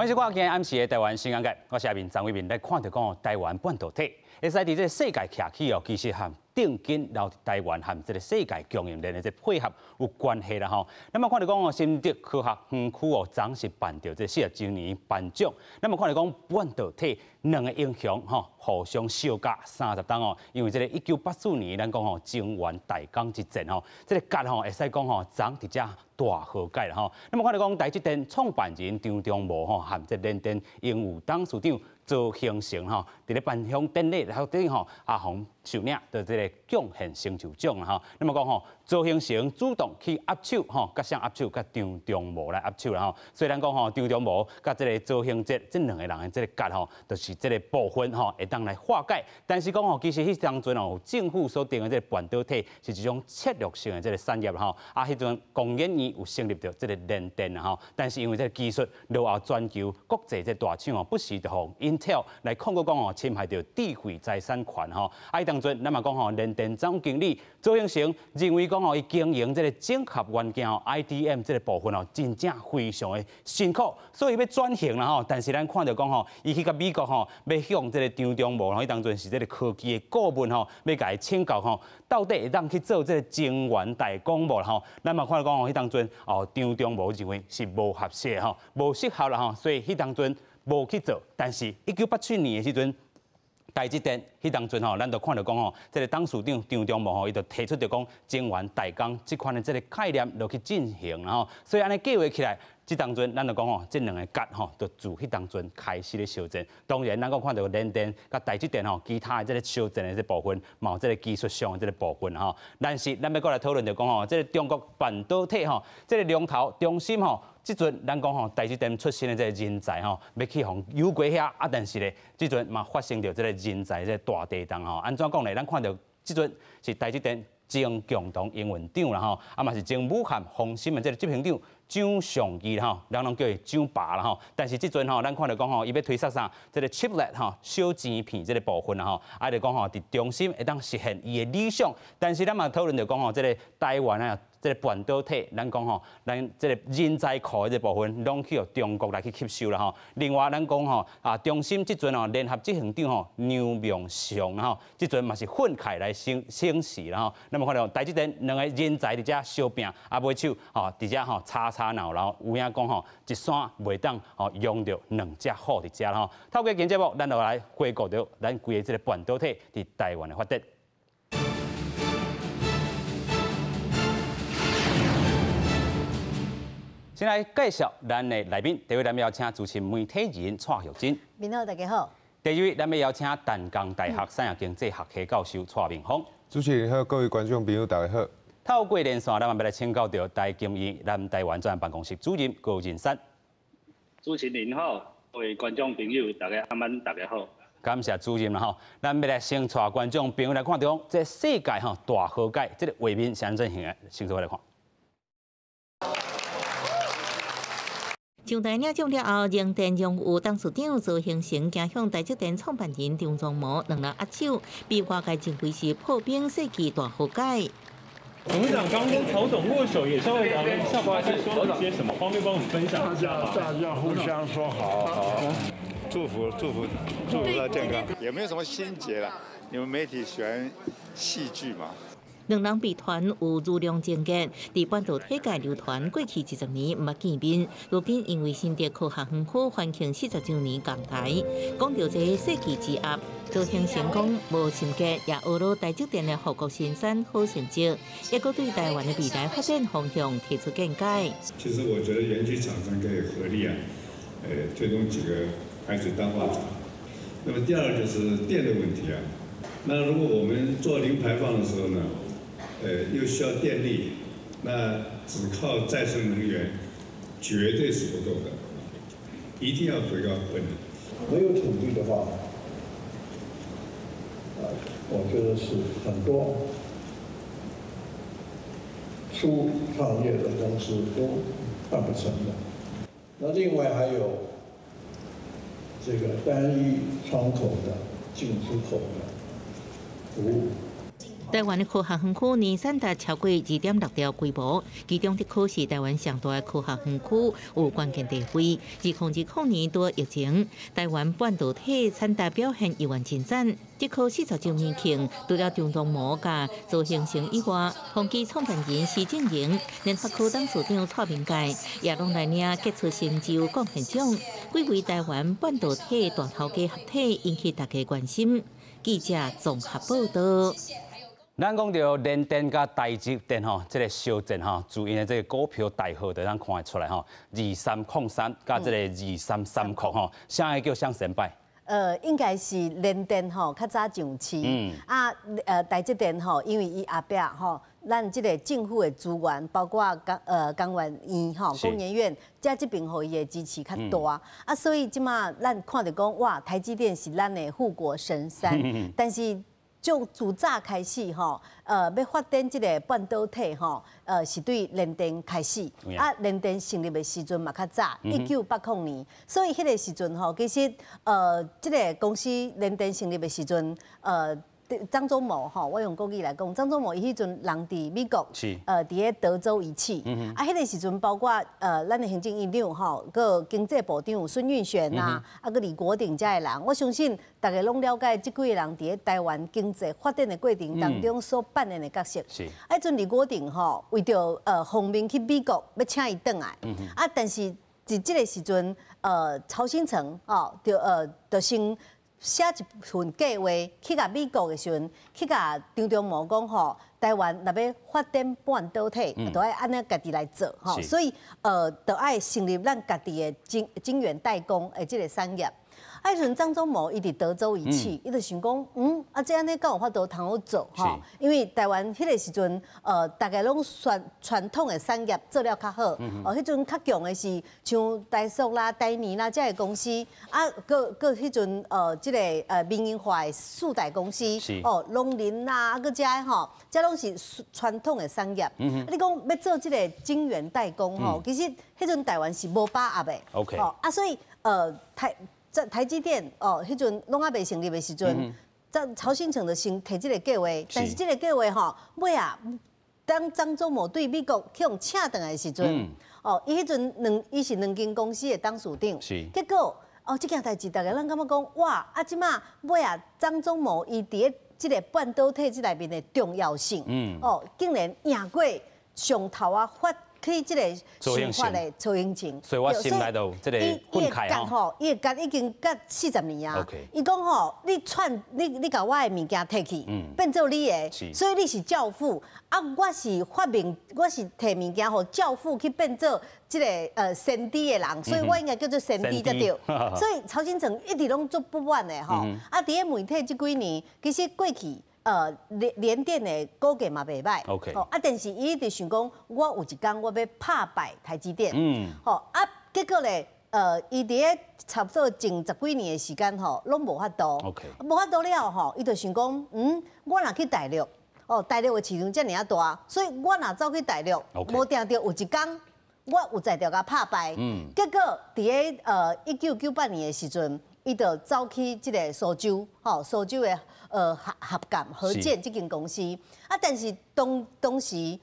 歡迎收看今暗時的台灣新眼界，我是阿明張偉明來看著講台灣半導體，會使佇這個世界徛起哦，其實和頂緊留佇台灣和這個世界供應鏈的這配合有關係啦吼。咱嘛看著講哦，新竹科學園區哦，昨是辦著這40週年頒獎。咱嘛看著講半導體兩个英雄吼，互相相佮30冬哦，因為這个1984年咱講吼晶圓代工之戰吼，這个結吼會使講吼昨佇遮大和解啦吼。咱嘛看著講台積電創辦人張忠謀吼，和這聯電榮譽董事長曹興誠吼，佇咧頒獎典禮後頂吼，啊，予受領著這个貢獻成就獎啦吼。那麼講吼，曹興誠主動去握手吼，佮誰握手？佮張忠謀來握手啦吼。雖然講吼，張忠謀佮這个曹興誠這兩个人的這个結吼，就是這个部分吼會當來化解。但是講吼，其實彼當陣哦，政府所定的這个半導體是一種策略性的這个產業吼。啊，彼陣工研院有成立著這个聯電啦吼。但是因為這个技術落後全球國際這大廠哦，不時就予 Intel 來控告講哦，侵害著智慧財產權吼。啊，彼當陣咱嘛講吼，聯電總經理曹興誠認為講吼，伊經營這个整合元件哦，IDM 這个部分哦，真正非常的辛苦，所以欲轉型啦吼。但是咱看著講吼，伊去共美國吼，欲向這个張忠謀吼，彼當陣是這个科技的顧問吼，欲共伊請教吼，到底會當去做這个晶圓代工無吼？咱嘛看著講吼，彼當陣哦，張忠謀認為是無合適吼，無適合啦吼，所以彼當陣無去做。但是1987年的時陣，台積電彼當陣吼，咱就看著講吼，這个董事長張忠謀吼，伊就提出著講晶圓代工這款的這个概念落去進行啦吼，所以按呢計劃起來，這當陣咱就講吼，這兩个結吼，就自彼當陣開始咧相戰。當然，咱閣看著聯電佮台積電吼，其他的這个相戰的這部分，嘛有這个技術上的這个部分吼。但是，咱欲閣來討論著講吼，這个中國半導體吼，這个龍頭中芯吼。這陣咱講吼，台積電出身的這个人才吼，欲去予誘過遐啊，但是咧，這陣嘛發生著這个人才這个大地動吼。按怎講咧？咱看著這陣是台積電前共同營運長啦吼，啊嘛是前武漢宏芯的這个執行長蔣尚義吼，人攏叫伊蔣爸啦吼。但是這陣吼，咱看著講吼，伊欲推捒啥？這个 chiplet 吼，小晶片這个部分啦吼，啊就講吼，佇中芯會當實現伊的理想。但是咱嘛討論著講吼，這个台灣啊。這个半導體，咱講吼，咱這个人才庫的這部分，攏去予中國來去吸收啦吼。另外，咱講吼，啊，中芯這陣吼，聯合執行長吼梁孟松吼，這陣嘛是憤慨來省省視啦吼。咱嘛看著台積電兩个人才佇遮相拚，啊尾手吼佇遮吼吵吵鬧鬧，有影講吼，一山袂當吼容著兩隻虎佇遮吼。透過今節目，咱就來回顧著咱規个這个半導體佇台灣的發展。先來介紹咱的來賓，第一位咱欲邀請資深媒體人蔡玉珍。明好，大家好。第二位咱欲邀請淡江大學產業經濟學系教授蔡明芳。主持人好，各位觀眾朋友大家好。透過連線，咱嘛欲來請教著台經院南台灣專案辦公室主任高仁山。主持人好，各位觀眾朋友大家晚安，大家好。感謝主任啦吼，咱欲來先帶觀眾朋友來看著講，這世界吼大和解，這个畫面是按怎形的？先做伙來看。上台領獎了後，聯電榮譽董事長曹興誠行向台積電創辦人張忠謀兩人握手，被外界認為是破冰世紀大和解。董事長剛跟曹總握手，也稍微聊了一下，是說了些什麼？方便幫我們分享一下嗎？大家互相說好，好，祝福祝福祝福他健康，也沒有什麼心結啦。你們媒體喜歡戲劇嘛？兩人被傳有如龍情結，佇半導體界流傳過去20年毋捌見面，如今因為新竹科學園區歡慶40週年仝台，講著這个世紀之合，曹興誠講無心結，也呵咾台積電的護國神山好成績，抑閣對台灣的未來發展方向提出見解。其實我覺得園區廠商可以合力啊，推動幾個海水淡化廠。那麼第二就是電的問題啊，那如果我們做零排放的時候呢？又需要電力，那只靠再生能源絕對是不夠的，一定要回到核能。沒有土地的話，啊，我覺得是很多初創業的公司都辦不成的。那另外還有這個單一窗口的進出口的服務。台灣的科學園區年產值超過2.6兆規模，其中竹科是台灣上大的科學園區，有關鍵地位。2020年拄疫情，台灣半導體產值表現猶原真讚。竹科40週年慶，除了張忠謀佮曹興誠以外，宏碁創辦人施正榮、聯發科董事長蔡明介也攏來領傑出成就貢獻獎，幾位台灣半導體大頭家合體，引起大家關心。記者綜合報道。咱講著聯電佮台積電吼，這个相戰吼，自𪜶的這个股票代號就咱看會出來吼，2303佮這个2330吼，啥會叫啥先擺？應該是聯電吼較早上市，啊，台積電吼，因為伊後壁吼，咱這个政府的資源，包括工研院吼，工研院，遮這邊予伊的支持較大，啊，所以這馬咱看著講，哇，台積電是咱的護國神山，但是就自早開始吼，欲發展這个半導體吼，是對聯電開始，啊，聯電成立的時陣嘛較早，1980年，所以彼个時陣吼，其實這个公司聯電成立的時陣，張忠謀吼，我用國語來講，張忠謀伊彼陣人佇美國，佇咧德州儀器，啊，彼个時陣包括咱的行政院長吼，閣經濟部長孫運璿啊，啊，閣李國鼎遮的人，我相信大家攏了解這幾个人佇咧台灣經濟發展的過程當中所扮演的角色。啊，彼陣李國鼎吼，為著奉命去美國，欲請伊轉來，啊，但是佇這个時陣，曹興誠哦，就先寫一份計劃去共美國的時陣，去共張忠謀講吼，台灣若欲發展半導體，就愛按呢家己來做吼，所以就愛成立咱家己的晶圓代工的這个產業。啊，彼陣張忠謀伊佇德州儀器，伊就想講，啊，這按呢敢有法度通好做吼？因為台灣彼个時陣，大家攏傳統的產業做了較好，哦，彼陣較強的是像台塑啦、台泥啦這个公司，啊，閣彼陣這个民營化的四大公司，哦，龍林啦，啊，閣這个吼，這攏是傳統的產業。你講欲做這个晶圓代工吼，其實彼陣台灣是無把握的。 哦，啊，所以台積電哦，彼陣攏猶未成立的時陣，曹興誠就先提這个計劃，但是這个計劃吼，尾仔，當張忠謀對美國去予請轉來的時陣，哦，伊彼陣兩，伊是兩間公司的董事長，結果哦，這件代誌，大家攏感覺講，哇，啊，這馬尾仔張忠謀伊佇咧這个半導體這內面的重要性，哦，竟然贏過上頭仔發起這个想法的曹興誠，所以我心內就這个憤慨吼，伊的結已經結40年啊。伊講吼，你串你共我的物件提去，變做你的，所以你是教父啊，我是發明，我是提物件予教父去變做這个先知的人，所以我應該叫做先知才對。所以曹興誠一直攏足不滿的吼。啊，佇咧媒體這幾年，其實過去。聯電的股價嘛袂䆀， 哦，啊，但是伊一直想講，我有一工我欲拍敗台積電，吼，啊，結果咧，伊佇咧差不多前十幾年的時間吼，攏無法度，無法度了吼，伊就想講，我若去大陸，哦，大陸的市場遮爾仔大，所以我若走去大陸，無定著有一工，我有才調共拍敗，結果佇咧1998年的時陣，伊就走去這个蘇州，吼，蘇州的合建合建這間公司，啊，但是當時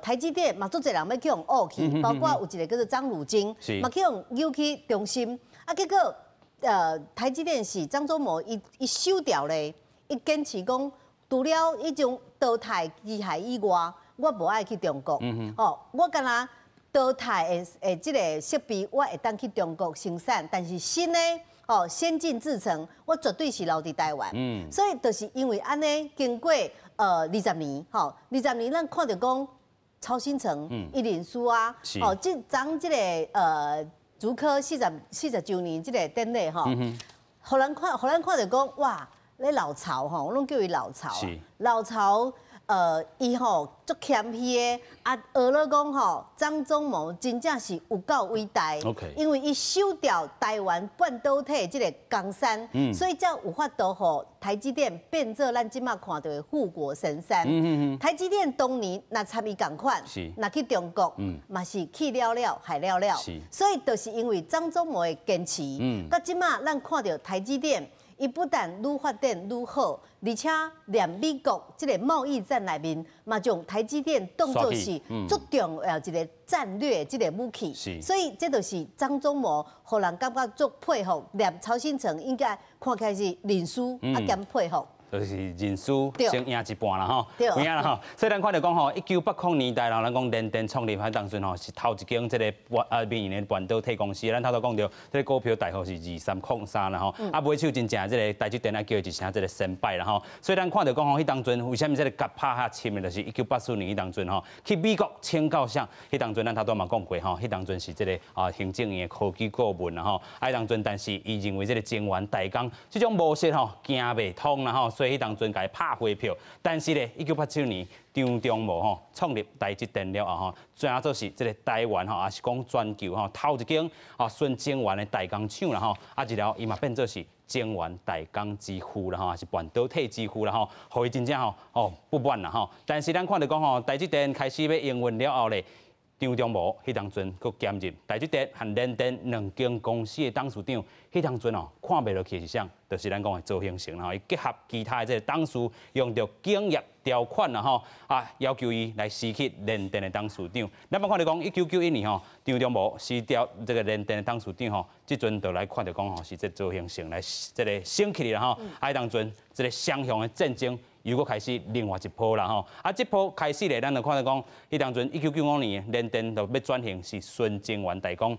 台積電嘛足濟人欲去予挖去，包括有一个叫做張汝京，嘛去予扭去中芯，啊，結果台積電是張忠謀伊收掉咧，伊堅持講，除了彼種淘汰機械以外，我無愛去中國，哦，我干焦淘汰的這个設備，我會當去中國生產，但是新的。哦，先進製程，我絕對是留佇台灣。所以就是因為按呢，經過20年，吼，二十年咱看著講曹興誠伊認輸啊，哦，這昨這个竹科40週年這个典禮吼，予咱看著講哇，咧老曹吼，我攏叫伊老曹，老曹。伊吼足謙虛的，啊，學咧講吼，張忠謀真正是有夠偉大，因為伊守牢台灣半導體這个江山，所以才有法度予台積電變做咱這馬看著的護國神山。台積電當年若參伊仝款，若去中國，嘛是去了了，害了了。所以就是因為張忠謀的堅持，到這馬咱看著台積電。伊不但愈發展愈好，而且連美國這个貿易戰內面，嘛將台積電當做是足重要一个戰略這个武器。所以這就是張忠謀，予人感覺足佩服，連曹興誠應該看起來是認輸啊兼佩服。就是認輸先贏一半啦吼，有影啦吼。所以咱看著講吼，1980年代啦，咱講聯電創立彼當陣吼，是頭一間這个民營的半導體公司。咱頭拄講著，這个股票代號是2303啦吼。啊，尾手真正這个台積電啊叫伊一聲這个先輩啦吼。所以咱看著講吼，彼當陣為啥物這个結拍較深的，就是1984年彼當陣吼，去美國請教啥？彼當陣咱頭拄嘛講過吼，彼當陣是這个行政院的科技顧問啦吼。啊，彼當陣但是伊認為這个晶圓代工這種模式吼，行袂通啦吼。所以彼當陣共伊拍回票，但是咧，1987年張忠謀吼創立台積電了後吼，轉做是這个台灣吼，也是講全球吼頭一間純晶圓的代工廠啦吼，啊，一了伊嘛變做是晶圓代工之父啦吼，也是半導體之父啦吼，予伊真正吼不滿啦吼。但是咱看著講吼，台積電開始欲營運了後咧，張忠謀彼當陣閣兼任台積電和聯電兩間公司的董事長，彼當陣哦看袂落去是啥？就是咱講的曹興誠吼，伊結合其他的這个董事，用著競業條款啦吼，啊要求伊來辭去聯電的董事長。咱捌看著講，1991年吼，張忠謀辭掉這个聯電的董事長吼，這陣就來看著講吼，是這曹興誠來這个升起啦吼，啊彼當陣這个雙雄的戰爭又閣開始另外一波啦吼，啊，這波開始咧，咱就看著講，彼當陣1995年聯電就欲轉型是純晶圓代工，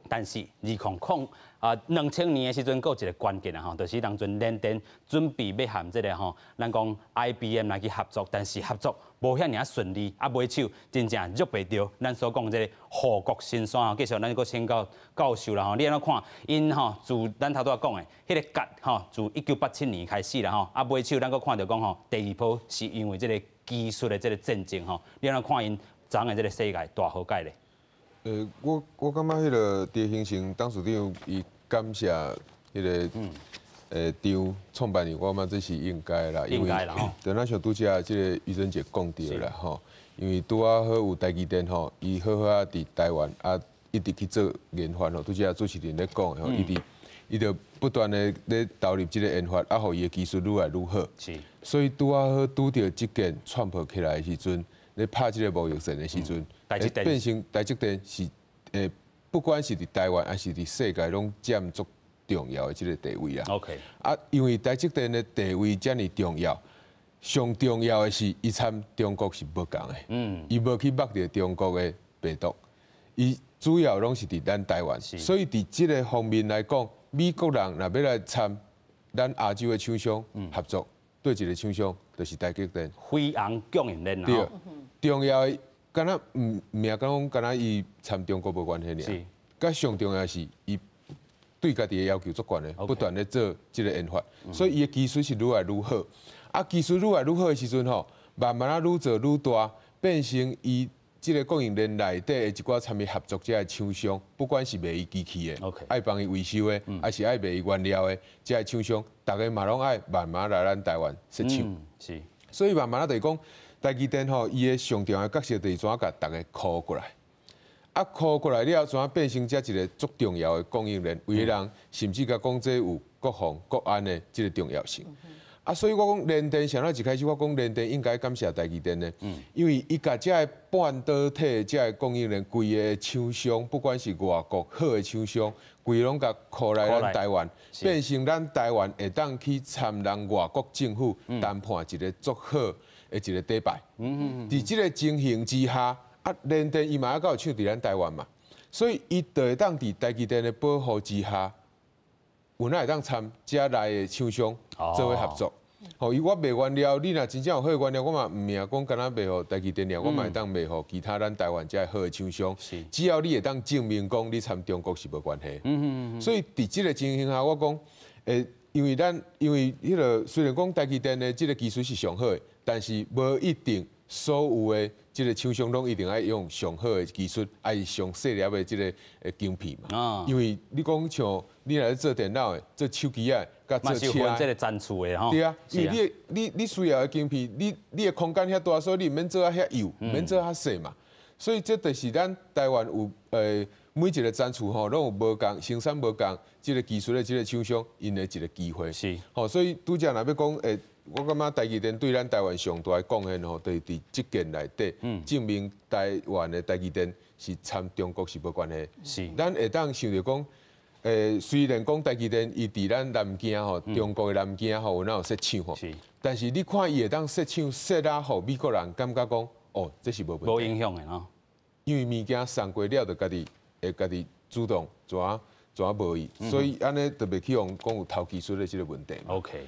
但是2000年的時陣，閣有一个關鍵啊吼，就是當陣聯電準備欲和這个吼，咱講 IBM 來去合作，但是合作無遐爾仔順利，啊，尾手真正約袂著咱所講這个護國神山吼，繼續咱閣請教教授啦吼，你按怎看？𪜶吼自咱頭拄仔講的，彼个結吼，自1987年開始啦吼，啊，尾手咱閣看著講吼，第二波是因為這个技術的這个戰爭吼，你按怎看𪜶昨昏的這个世界大和解咧？我感覺彼个曹興誠董事長伊感謝彼个張創辦人，我感覺這是應該啦，應該啦吼。對，咱像拄才這个玉珍姐講著啦吼，因為拄仔好有台積電吼，伊好好仔佇台灣啊，一直去做研發吼，拄才主持人咧講吼，伊就不斷的咧投入這个研發，啊，予伊的技術愈來愈好。所以拄仔好拄著這件川普起來的時陣，咧拍這个貿易戰的時陣，變成台積電是不管是佇台灣還是佇世界，攏佔足重要的這个地位啊。 啊，因為台積電的地位遮爾重要，上重要的是伊參中國是無仝的。伊無去捌著中國的病毒，伊主要攏是佇咱台灣。所以佇這个方面來講，美國人若欲來參咱亞洲的廠商合作，對一个廠商就是台積電。飛揚供應鏈。對，重要的。敢若毋毋也講敢若伊參中國無關係爾，佮上重要是伊對家己的要求足懸的，不斷咧做這个研發，所以伊的技術是愈來愈好。啊，技術愈來愈好的時陣吼，慢慢仔愈做愈大，變成伊這个供應鏈內底的一寡參與合作者的廠商，不管是賣伊機器的，愛幫伊維修的，還是愛賣伊原料的，這个廠商，逐个嘛攏愛慢慢來咱台灣設廠。所以慢慢仔就是講。台積電吼，伊的上重要的角色就是怎共逐家 call 過來，啊，call 過來了後，怎變成這一个足重要的供應鏈？為人甚至共講這有國防、國安的這个重要性。啊，所以我講聯電，啥物一開始我講聯電應該感謝台積電呢，因為伊共這个半導體這个供應鏈規个廠商，不管是外國好的廠商，規攏共 call 來咱台灣，變成咱台灣會當去參人外國政府談判一个足好的一个底牌。佇這个情形之下，啊，聯電伊嘛猶閣有廠佇咱台灣嘛，所以伊就會當佇台積電的保護之下，有哪會當參遮來的廠商做伙合作。吼，伊我賣原料，你若真正有好原料，我嘛毋命講敢若賣予台積電爾，我嘛會當賣予其他咱台灣遮好的廠商。只要你會當證明講你參中國是無關係。所以佇這个情形下，我講，因為咱因為彼个雖然講台積電的這个技術是上好的，但是無一定所有的這个廠商攏一定愛用上好的技術，愛上細粒的這个晶片嘛。因為你講像你若咧做電腦的、做手機仔，佮做車的，這个層次的吼。對啊，因為你需要的晶片，你的空間遐大，所以你毋免做啊遐幼，毋免做遐細嘛。所以這就是咱台灣有每一個產區吼，攏有無仝生產無仝這個技術的這個廠商，𪜶的一個機會。吼，所以拄才若欲講，我感覺台積電對咱台灣上大的貢獻吼，就是佇這件內底，證明台灣的台積電是參中國是無關係。咱會當想著講，雖然講台積電伊佇咱南京吼，中國的南京吼，有哪有設廠吼，但是你看伊會當設廠設啊，予美國人感覺講，哦，這是無問題。無影響的吼。因為物件送過了，就家己會家己主動怎怎無伊，所以按呢就袂去予講有偷技術的這個問題。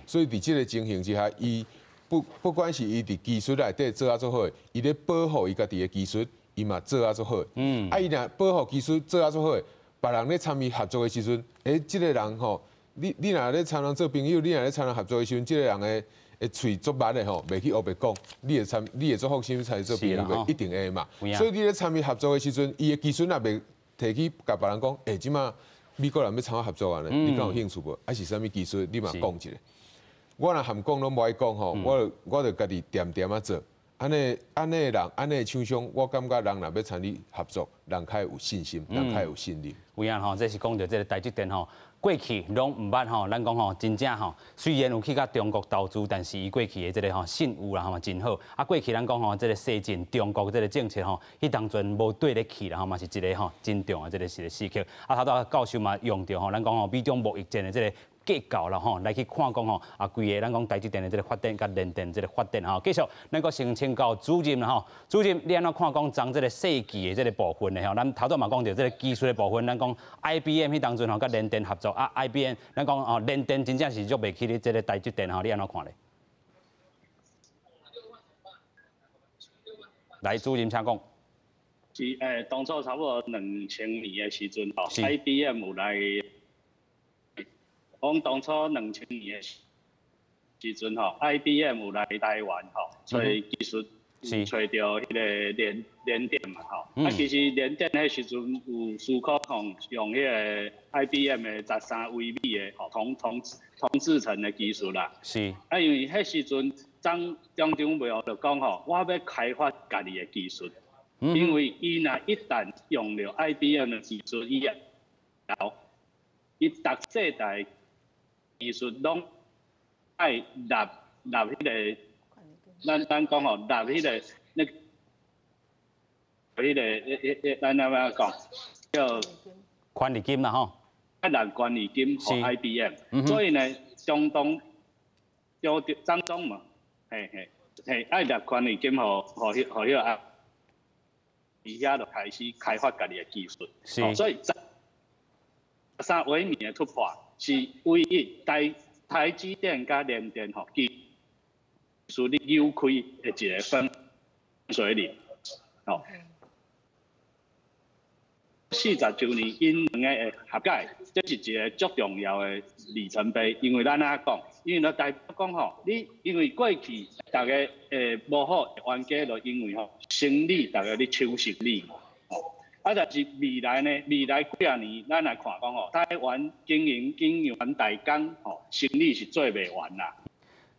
所以佇這個情形之下，伊不管是伊佇技術內底做啊足好，伊咧保護伊家己的技術，伊嘛做啊足好。啊，伊若保護技術做啊足好，別人咧參伊合作的時陣，這個人吼，你若咧參人做朋友，你若咧參人合作的時陣，這個人的喙足密的吼，袂去烏白講，你會足放心參伊做朋友袂？一定會嘛。所以你咧參伊合作的時陣，伊的技術若袂提去共別人講，這馬美國人欲參我合作按呢，你敢有興趣無？啊是啥物技術？你嘛講一下。我若含講攏無愛講吼，我就家己恬恬仔做。按呢按呢的人，按呢的廠商，我感覺人若欲參你合作，人較會有信心，人較會有信任。有影吼，這是講著這個台積電吼，過去攏毋捌吼，咱講吼，真正吼，雖然有去佮中國投資，但是伊過去的這個吼信譽啦吼嘛真好。啊，過去咱講吼，這個西進中國這個政策吼，彼當陣無對咧去啦吼，嘛是一個吼真重要這個是個時刻。啊，頭拄教授嘛用著吼，咱講吼美中貿易戰的這個結構啦吼，來去看講吼，啊，規个咱講台積電的這個發展佮聯電這個發展吼。繼續，咱閣先請教主任啦吼，主任你按怎看講將這個設計的這個部分的吼？咱頭拄嘛講著這個技術的部分，咱講 IBM 彼當陣吼佮聯電合作啊，IBM 咱講哦聯電真正是弱袂起咧這個台積電吼，你按怎看咧？來，主任請講。是當初差不多2000年的時陣吼，IBM 有來。講當初2000年的時陣吼，IBM 有來台灣吼，揣技術，揣著彼個聯電嘛吼。啊，其實聯電彼時陣有思考講用彼個 IBM 的13微米的吼，同製程的技術啦。啊，因為彼時陣張張忠謀就講吼，我欲開發家己的技術，因為伊若一旦用著 IBM 的技術以後，伊逐世代技術攏愛納納彼個，咱講吼納彼個那彼個彼彼咱按怎講叫權利金啦吼，愛納權利金予 IBM，所以呢，相當張張總嘛，嘿嘿嘿，愛納權利金予予彼予彼個啊，伊遐就開始開發家己的技術，所以13微米的突破是唯一台積電佮聯電吼技術咧扭開的一個分水嶺，吼。40週年𪜶兩个的和解，這是一個足重要的里程碑。因為咱按怎講，因為就代表講吼，你因為過去逐家無好冤家，就因為吼生理逐家咧搶生理嘛，吼。啊，但是未來呢？未來幾仔年，咱來看講吼，台灣經營經營大港吼，生理是做袂完啦。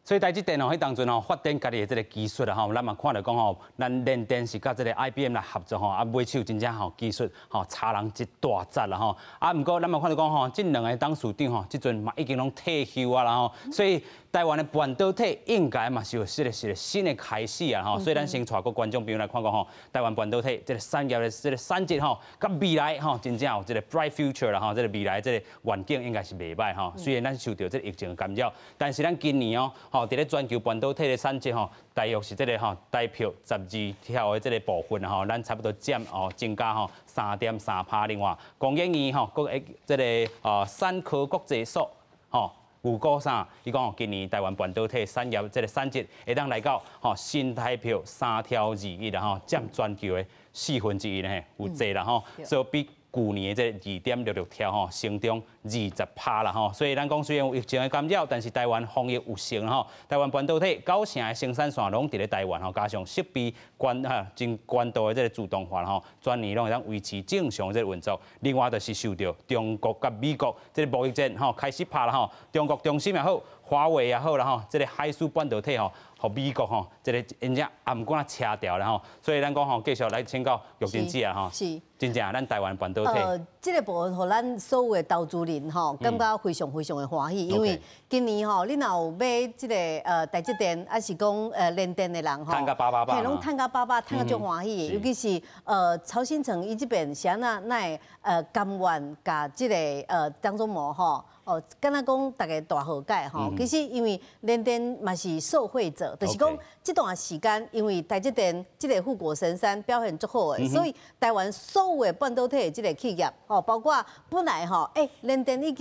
所以台積電吼，彼當陣吼發展家己的這個技術啦吼，咱嘛看著講吼，咱聯電是佮這個 IBM 來合作吼，啊買手真正吼技術吼差人一大截啦吼。啊，毋過咱嘛看著講吼，這兩个董事長吼，這陣嘛已經攏退休啊啦吼，所以台灣的半導體應該嘛是有這個是個新的開始啊吼。所以咱先帶各觀眾朋友來看看吼，台灣半導體這個產業的這個產業吼，佮未來吼真正有這個 bright future 啦吼，這個未來這個願景應該是袂䆀吼。雖然咱受著這個疫情的干擾，但是咱今年哦。吼，佇咧全球半導體的產值吼，大約是這個吼台票12兆的這個部分吼，咱差不多佔哦增加吼3.3%。另外，工研院吼，閣會這個產科國際所吼預估啥？伊講今年台灣半導體產業這個產值會當來到吼新台票3兆2億啦吼，佔全球的1/4呢，有濟啦吼，所以比舊年的這2.66兆吼，成長20%啦吼，所以咱講雖然有疫情的干擾，但是台灣防疫有成吼，台灣半導體9成的生產線攏佇咧台灣吼，加上設備高哈真高度的這個自動化吼，全年攏會當維持正常的這個運作。另外就是受著中國佮美國這個貿易戰吼開始拍啦吼，中國中芯也好，華為也好啦吼，這個海思半導體吼，予美國吼，這個真正頷頸車掉啦吼，所以咱講吼，繼續來請教玉珍姐啊吼，真正咱台灣半導體。這個部分，予咱所有的投資人吼，感覺非常非常的歡喜，因為今年吼，你若有買這個台積電，抑是講聯電的人吼，趁甲飽飽飽，嘿，攏趁甲飽飽，趁甲足歡喜的。尤其是曹興誠伊這邊是按怎，哪會甘願共這個張忠謀吼，哦，敢若講逐家大和解吼。其實因為聯電嘛是受惠者，就是講這段時間，因為台積電這個護國神山表現足好的，所以台灣所有的半導體的這個企業，吼，包括本來吼，聯電已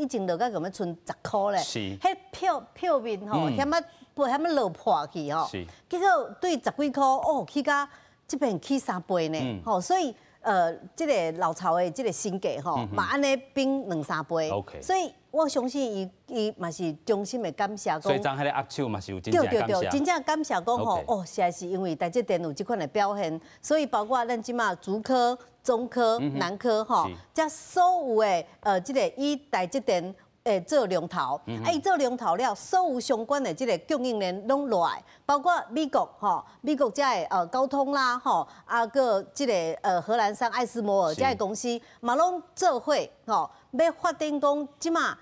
經落到咁樣賰10箍咧，彼票票面吼，遐仔遐仔落破去吼，結果對十幾箍哦，起到這邊起3倍呢，吼，所以這個老曹的這個身價吼，嘛按呢變兩三倍，所以我相信伊伊嘛是衷心的感謝。所以昨彼个握手嘛是有真正感謝。對對對，真正感謝講吼，哦，實在是因為台積電有這款的表現，所以包括咱這馬竹科、中科、南科吼，這所有的這個以台積電做龍頭，啊，伊做龍頭了，所有相關的這個供應鏈攏落來，包括美國吼，美國這个高通啦吼，啊，閣這個荷蘭商艾斯摩爾這个公司嘛攏做伙吼，欲發展講這馬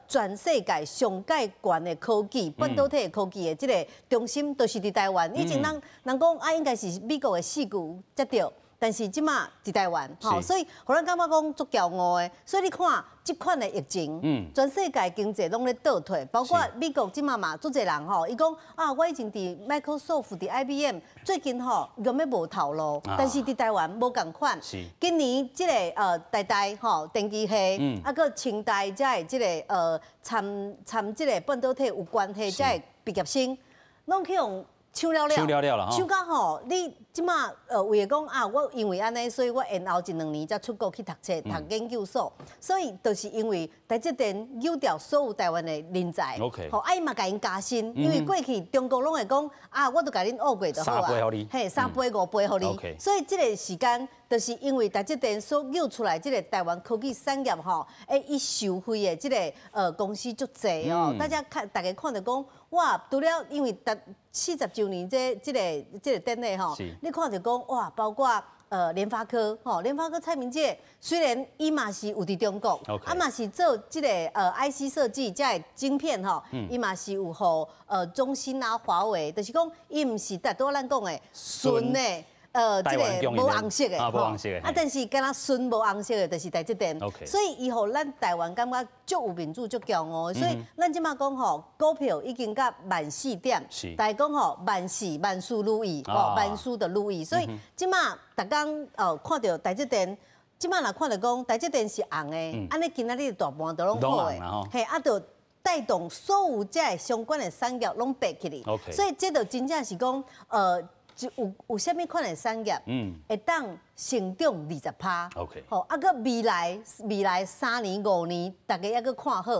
全世界上蓋懸的科技，半導體的科技的這個中心，都是佇台灣。以前人人講啊，應該是美國的矽谷才對。但是這馬佇台灣，吼，所以予咱感覺講足驕傲的。所以你看，這款的疫情，全世界經濟攏咧倒退，包括美國這馬嘛，足濟人吼，伊講啊，我以前佇 Microsoft、佇 IBM，最近吼用欲無頭路，但是佇台灣無仝款。今年這個台大吼電機系，啊閣清大這的這個參參這個半導體有關係，這的畢業生，攏去予搶了了，搶了了啦，搶到吼，你這馬為了講啊，我因為按呢，所以我延後一兩年才出國去讀冊、讀研究所，所以就是因為台積電誘調所有台灣的人才，吼，啊伊嘛共𪜶加薪，因為過去中國攏會講啊，我都共恁挖過就好啊，嘿，3倍5倍予你，所以這個時間就是因為台積電所誘出來這個台灣科技產業吼，伊受惠的這個公司足濟哦，大家看，大家看著講，哇，除了因為逐40週年這個典禮吼，你看著講哇，包括聯發科吼，聯發科蔡明介雖然伊嘛是有佇中國，啊嘛是做這個IC 設計這个晶片吼，伊嘛是有予中芯啊、華為，就是講伊毋是拄仔咱講的純的。這個無紅色的，吼，啊，但是敢若純無紅色的，就是台積電，所以伊予咱台灣感覺足有面子、足驕傲。所以咱這馬講吼，股票已經到14,000點，大家講吼萬事萬事如意，吼萬事都如意。所以這馬逐工哦看著台積電，這馬若看著講台積電是紅的，按呢今仔日大盤都攏好的，嘿，啊，就帶動所有這个相關的產業攏爬起來。所以這就真正是講有啥物款的產業，會當成長20趴， 吼，啊，閣未來3年5年，大家猶閣看好，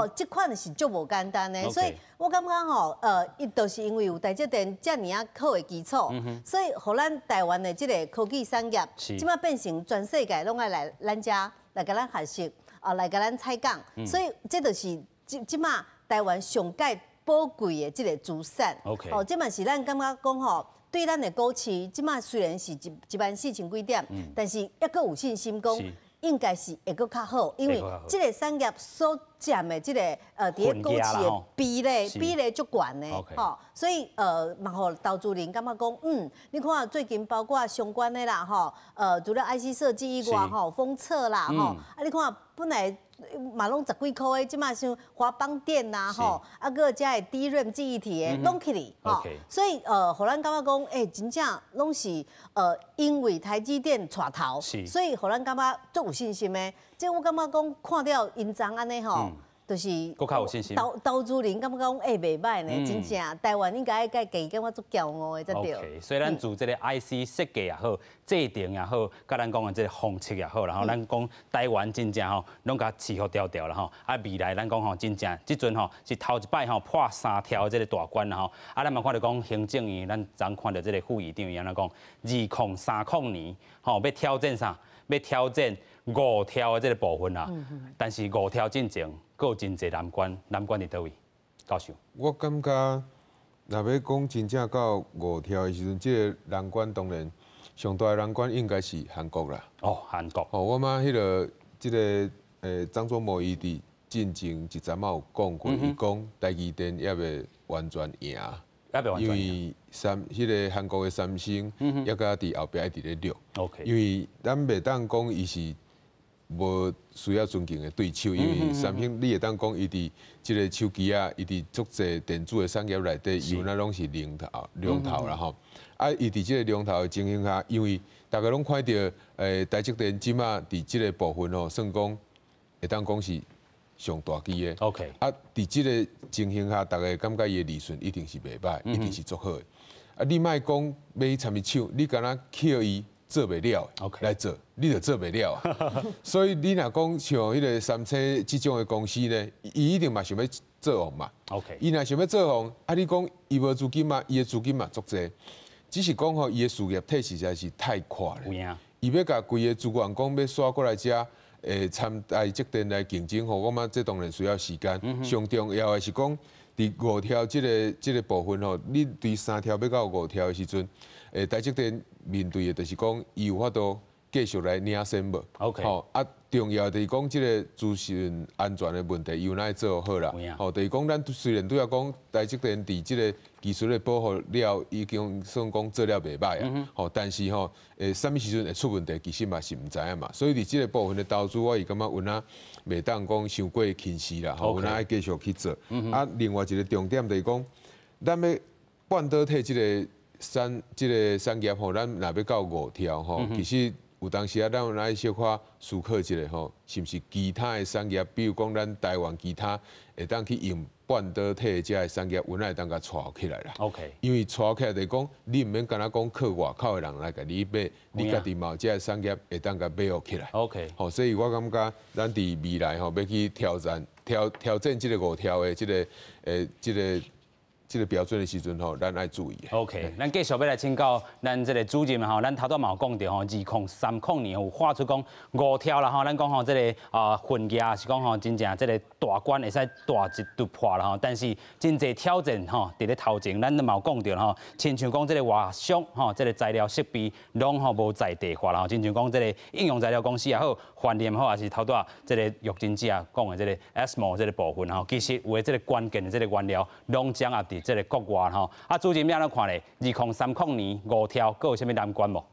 哦，這款是足無簡單的，所以我感覺吼，伊就是因為有台積電遮爾仔好的基礎，所以予咱台灣的這個科技產業，這馬變成全世界攏愛來咱遮來共咱學習，啊，來共咱採訪，所以這就是這這馬台灣上蓋寶貴的這個資產。哦，這嘛是咱感覺講吼，對咱的股市，這馬雖然是14,000幾點，但是猶閣有信心講，應該是會閣較好，因為這個產業所佔的這個佇咧股市的比例足懸的，吼，所以嘛予投資人感覺講，你看最近包括相關的啦，吼，除了 IC 設計以外，吼，封測啦，吼，啊，你看本來嘛攏十幾箍的，這馬像華邦電啦，吼，啊，閣遮的 DRAM 記憶體的攏起去，吼，所以予咱感覺講，欸，真正攏是因為台積電帶頭，所以予咱感覺足有信心的。這我感覺講看著𪜶昨按呢吼，就是閣較有信心。投資人感覺講，欸，袂䆀呢，真正台灣應該該家己感覺足驕傲的才對。 OK，所以咱做這個 IC 設計也好，製程也好，佮咱講的這個封測也好，然後咱講台灣真正吼，攏共飼予牢牢啦吼。啊，未來咱講吼，真正這陣吼是頭一擺吼破三兆這個大關啦吼。啊，咱嘛看著講行政院，咱昨看著這個副議長伊按怎講，2030年吼欲挑戰啥？欲挑戰5兆的這個部分啦。但是5兆進前，閣有真濟難關，難關佇佗位？教授。我感覺，若欲講真正到五條的時陣，這個難關當然上大的難關應該是韓國啦。哦，韓國。哦，我感覺彼個這個張忠謀伊佇進前一陣仔有講過，伊講台積電猶未完全贏，因為三彼個韓國的三星猶閣佇後壁一直咧掠。因為咱袂當講伊是無需要尊敬的對手，因為三星你會當講伊佇這個手機啊，伊佇足濟電子的產業內底，伊有哪攏是龍頭龍頭啦吼。啊，伊佇這個龍頭的情形下，因為大家攏看著台積電這馬佇這個部分吼，算講會當講是上大支的。 啊，佇這個情形下，大家感覺伊的利潤一定是袂䆀，一定是足好的。啊，你莫講欲去參伊搶，你敢若叫伊做袂了來做，你就做袂了啊。所以你若講像彼個三星這種的公司呢，伊一定嘛想欲做王嘛。伊若想欲做王，啊，你講伊無資金嘛？伊的資金嘛足濟，只是講吼，伊的事業體實在是太闊了。伊欲共規個資源講欲徙過來遮，會參台積電來競爭吼，我感覺這當然需要時間。上重要的是講，佇五條這個部分吼，你對三條欲到五條的時陣，台積電面對的就是講，伊有法度繼續來領先無？ 吼啊，重要就是講這個資訊安全的問題，伊有哪會做好啦？吼，就是講咱雖然拄仔講台積電佇這個技術的保護了，已經算講做了袂䆀啊。吼，但是吼，啥物時陣會出問題，其實嘛是毋知影嘛。所以佇這個部分的投資，我是感覺有哪袂當講傷過輕視啦。吼，有哪愛繼續去做。啊，另外一個重點就是講，咱欲半導體這個產業吼，咱若欲到五條吼，其實有當時啊，咱有愛小可思考一下吼，是毋是其他的產業，比如講咱台灣其他會當去用半導體這个產業，阮會當共帶起來啦。 因為帶起來就是講，你毋免干焦講靠外口的人來共你買，你家己嘛有這个產業會當共買起來。 吼，所以我感覺咱佇未來吼，欲去挑戰這個五條的這個標準的時陣吼，咱愛注意。 OK，咱繼續欲來請教咱這個主任吼，咱頭拄嘛有講著吼，2030年有畫出講五條啦吼，咱講吼這個啊分野是講吼真正這個大關會使大一突破啦吼，但是真濟挑戰吼佇咧頭前，咱都嘛有講著吼，親像講這個外商吼，這個材料設備攏吼無在地化啦吼，親像講這個應用材料公司也好，環聯好，抑是頭拄仔這個玉珍姐講的這個 ASML 這個部分吼，其實有的這個關鍵的這個原料攏掌握佇這個國外吼，啊，主任你按怎看咧？2030年五條，閣有啥物難關無？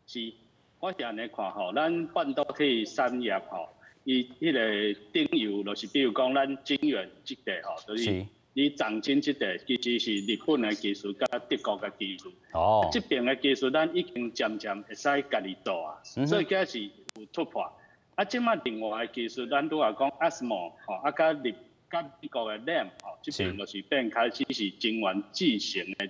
是，我是按呢看吼，咱半導體產業吼，伊彼個頂游就是比如講咱晶圓這塊吼，就是你長晶這塊，其實是日本的技術佮德國的技術。這邊的技術咱已經漸漸會使家己做啊，所以這是有突破。啊，這馬另外的技術，咱拄仔講 ASML 吼，啊，佮日佮美國的 Lam 吼，這邊就是變開始是晶圓製程的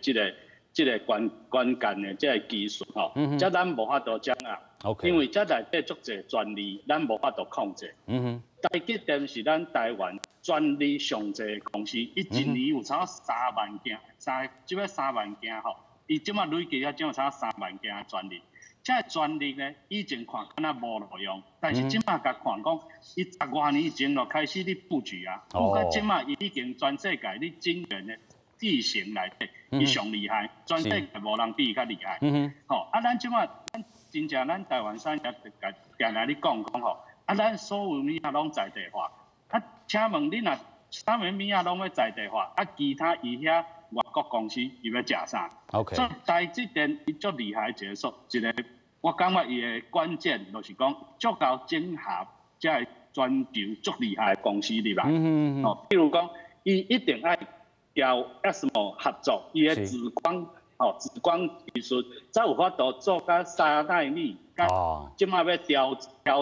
這個關鍵的這個技術吼，這咱無法度掌握，因為這內底足濟專利，咱無法度控制。台積電是咱台灣專利上濟的公司，伊一年有差不多3萬件，這擺3萬件吼，伊這馬累計遐總有差不多三萬件的專利。這個專利呢，以前看敢若無路用，但是這馬共看講，伊十外年前就開始咧布局啊，布到這馬伊已經全世界咧晶圓的製程內底，伊上厲害，全世界無人比伊較厲害。吼，啊，咱這馬咱真正咱台灣產業就定定咧講講吼，啊，咱所有物仔攏在地化。啊，請問你若啥物物仔攏欲在地化，啊，其他伊遐外國公司伊欲食啥？ 所以台積電伊足厲害一個說，一個我感覺伊的關鍵就是講，足夠整合這个全球足厲害的公司入來。哦，比如講，伊一定愛佮 ASML 合作，伊的紫光，哦，紫光技術才有法度做到3納米，佮這馬欲挑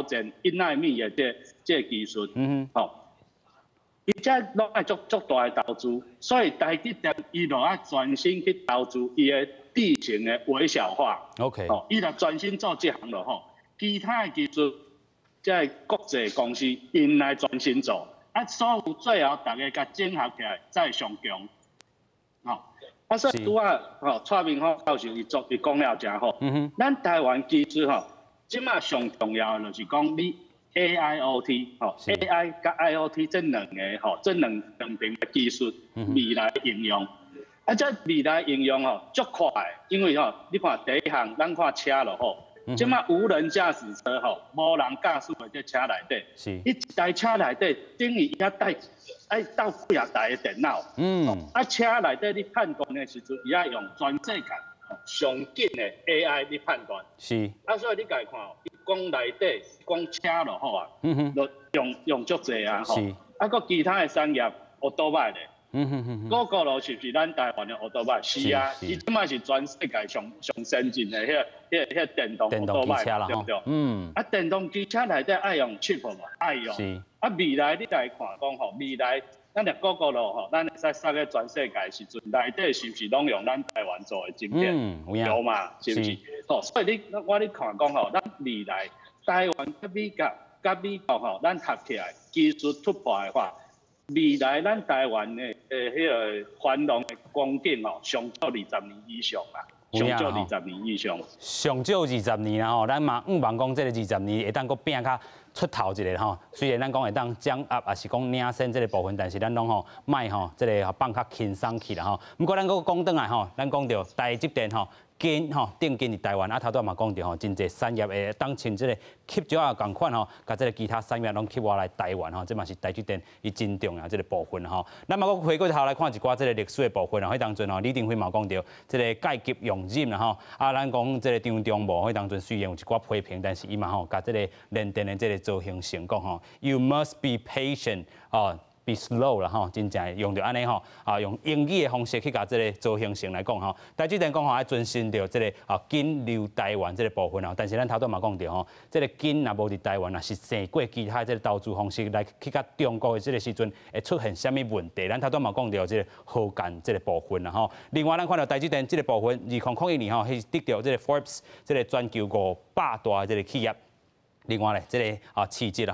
戰1納米的這個技術。哦，伊這攏愛足足大的投資，所以台積電伊就愛專心去投資伊的製程的微小化。 哦，伊若專心做這項就好，其他的技術，這个國際公司𪜶來專心做，啊，所有最後逐家共整合起來，才會上強。吼，啊，所以拄仔吼，蔡明芳教授伊做伊講了誠好。咱台灣技術吼，這馬上重要的就是講你 AIoT 吼，AI 佮 IoT 這兩个吼，這兩邊的技術未來應用，啊，這未來應用吼足快，因為吼，你看第一項，咱看車就好，這馬無人駕駛車吼，無人駕駛的這車內底，伊一台車內底等於伊遐帶愛鬥幾仔台的電腦，啊，車內底你判斷的時陣，伊愛用全世界上緊的 AI 咧判斷，啊，所以你共看，講內底講車就好啊，就用足濟啊，吼，啊，閣其他的產業，歐多擺咧，嗰個路是毋是咱台灣的歐多擺？是啊，伊這擺是全世界上上先進的彼個電動歐多擺，對毋對？啊，電動機車內底愛用 chip 無？愛用。啊，未來你來看講吼，未來咱若嗰個路吼，咱會使殺去全世界時陣，內底是毋是攏用咱台灣做的晶片？有嘛？是毋是？吼，所以你我咧看講吼，咱未來台灣佮美國吼，咱合起來技術突破的話，未來咱台灣的彼個繁榮的光景吼，上少二十年以上啦。上少二十年以上。上少二十年啦吼，咱嘛向望講這个二十年會當閣拼較出頭一下吼。雖然咱講會當掌握，抑是講領先這个部分，但是咱攏吼莫吼這个放較輕鬆去啦吼。毋過咱閣講轉來吼，咱講著台積電吼。根吼定根佇台灣，啊頭拄嘛講著吼，真濟產業會當像這个翕石仔仝款吼，共這个其他產業攏吸過來台灣吼，這嘛是台積電伊真重要這个部分吼。咱嘛閣回過頭來看一寡這个歷史的部分吼，彼當陣吼，李登輝嘛講著這个戒急用忍啦吼，啊，咱講這个張忠謀彼當陣雖然有一寡批評，但是伊嘛吼，共這个聯電的這个曹興誠講吼，You must be patient 哦。be slow 啦吼，真正用著按呢吼，啊用英語的方式去共這个曹興誠來講吼。台積電講吼愛遵循著這个啊根留台灣這个部分吼，但是咱頭拄嘛講著吼，這个根若無佇台灣，若是踅過其他這个投資方式來去佮中國的這个時陣，會出現啥物問題？咱頭拄嘛講著這个荷建這个部分啦吼。另外，咱看著台積電這个部分，2001年吼，是得著這个 Forbes 這个全球500大這个企業。另外咧，這个啊市值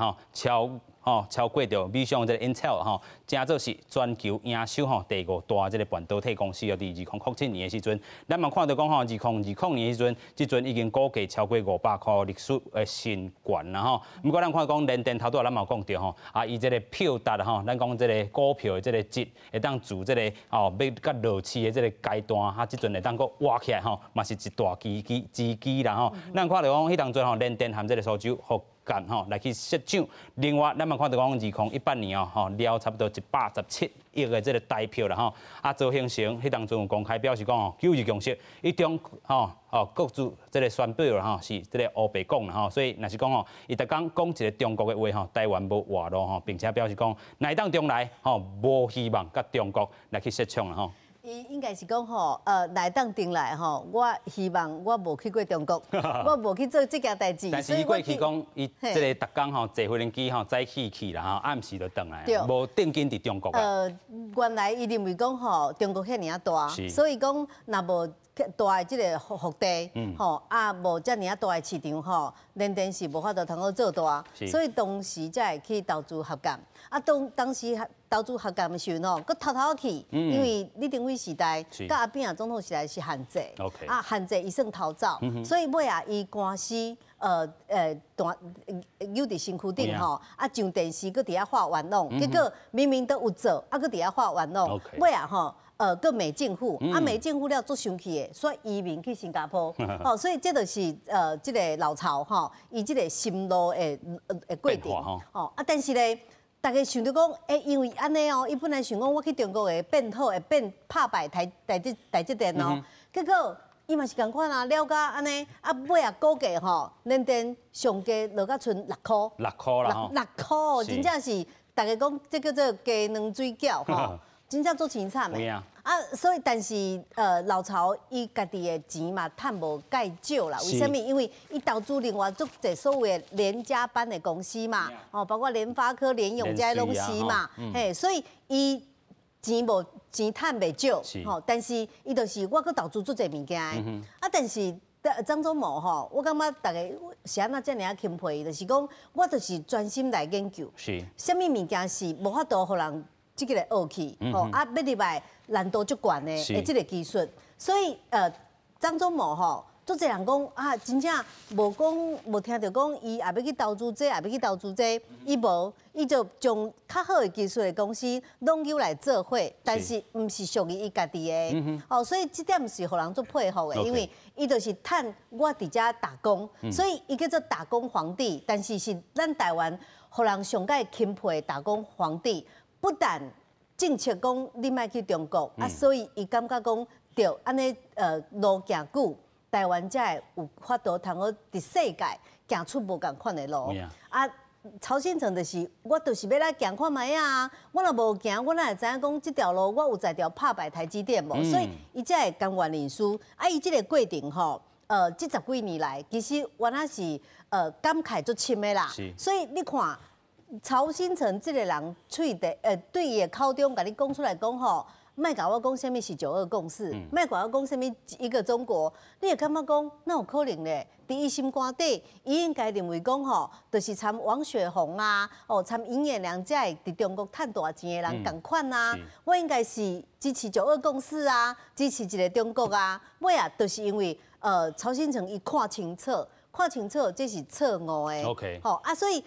吼超過著美商這个 Intel 吼，成做是全球營收吼第五大這个半導體公司哦。佇2007年的時陣，咱嘛看著講吼，2020年的時陣，這陣已經股價超過500箍歷史的新高啦吼。毋過咱看講聯電頭拄仔咱嘛有講著吼，啊，伊這个票值吼，咱講這个股票的這个值會當自這个哦欲佮落市的這个階段，啊，這陣會當閣活起來吼，嘛是一大機機之機啦吼。咱看著講彼當陣吼，聯電和這个蘇州福建吼來去設廠，另外咱嘛看著講2018年哦，吼了差不多117億的這个台票啦吼。啊，曹興誠彼當陣有公開表示講吼，九二共識，一中吼哦各自這个宣布啦吼，是這个烏白講啦吼，所以若是講吼，伊逐工講一个中國的話吼，台灣無活路吼，並且表示講，若當將來吼無希望佮中國來去設廠啦吼。伊應該是講吼，來當定來吼，我希望我無去過中國，我無去做這件代誌。但是伊過去講，伊這个逐工吼坐飛機吼早起去啦吼，暗時就轉來，無定根佇中國。原來伊認為講吼，中國遐爾仔大，所以講若無大的這个腹地，吼啊無遮爾仔大的市場吼，聯電是無法度通好做大，所以當時才會去投資合建。啊，當時投資合建的時陣吼，閣偷偷去，因為李登輝時代，佮阿扁總統時代是限制，啊限制伊算逃走，所以尾仔伊官司彈扭佇身軀頂吼，啊上電視閣佇遐發冤枉，結果明明都有做，啊閣佇遐發冤枉，尾仔吼，閣罵政府，啊罵政府了足生氣的，煞移民去新加坡，吼，所以這就是這个老曹吼，伊這个心路的過程，吼，啊但是咧，大家想著講，欸，因為按呢哦，伊本來想講我去中國會變好，會變拍敗台積電哦，結果伊嘛是仝款啊，了解按呢，啊尾仔股價吼，聯電上低落甲賰6箍， 6箍啦吼， 6箍，真正是大家講這叫做雞卵水餃吼，真正足凄慘的。啊，所以但是老曹伊家己的錢嘛趁無蓋少啦。為啥物？因為伊投資另外足濟所謂的聯家班的公司嘛，哦，包括聯發科、聯詠這攏是嘛，嘿，所以伊錢無錢趁袂少，吼，但是伊就是我閣投資足濟物件的，啊，但是張忠謀吼，我感覺大家是按怎遮爾仔欽佩伊，就是講我就是專心來研究，啥物物件是無法度予人這个學去，吼，啊，欲入來難度足懸的，的這个技術，所以張忠謀吼，足濟人講啊，真正無講無聽著講，伊也欲去投資這，也欲去投資這，伊無，伊就將較好的技術的公司攏揪來做伙，但是毋是屬於伊家己的。哦，所以這點是予人足佩服的，因為伊就是趁我佇遮打工，所以伊叫做打工皇帝。但是是咱台灣予人上蓋欽佩的打工皇帝，不但政策講你莫去中國，啊，所以伊感覺講著按呢路行久。台灣才會有法度通好佇世界行出無仝款的路。啊，曹興誠就是，我就是欲來行看覓啊！我若無行，我哪會知影講這條路我有才調拍敗台積電無？所以伊才會甘願認輸。啊，伊這個過程吼，這十幾年來，其實原來是感慨足深的啦。所以你看，曹興誠這個人喙底，對伊的口中共你講出來講吼。莫共我講啥物是九二共識，莫共我講啥物一個中國，你會感覺講哪有可能咧？佇伊心肝底，伊應該認為講吼，就是參王雪紅啊，哦，參尹衍梁這个佇中國趁大錢的人仝款啊。我應該是支持九二共識啊，支持一個中國啊。尾啊，就是因為曹興誠伊看清楚，看清楚這是錯誤的。 好啊，所以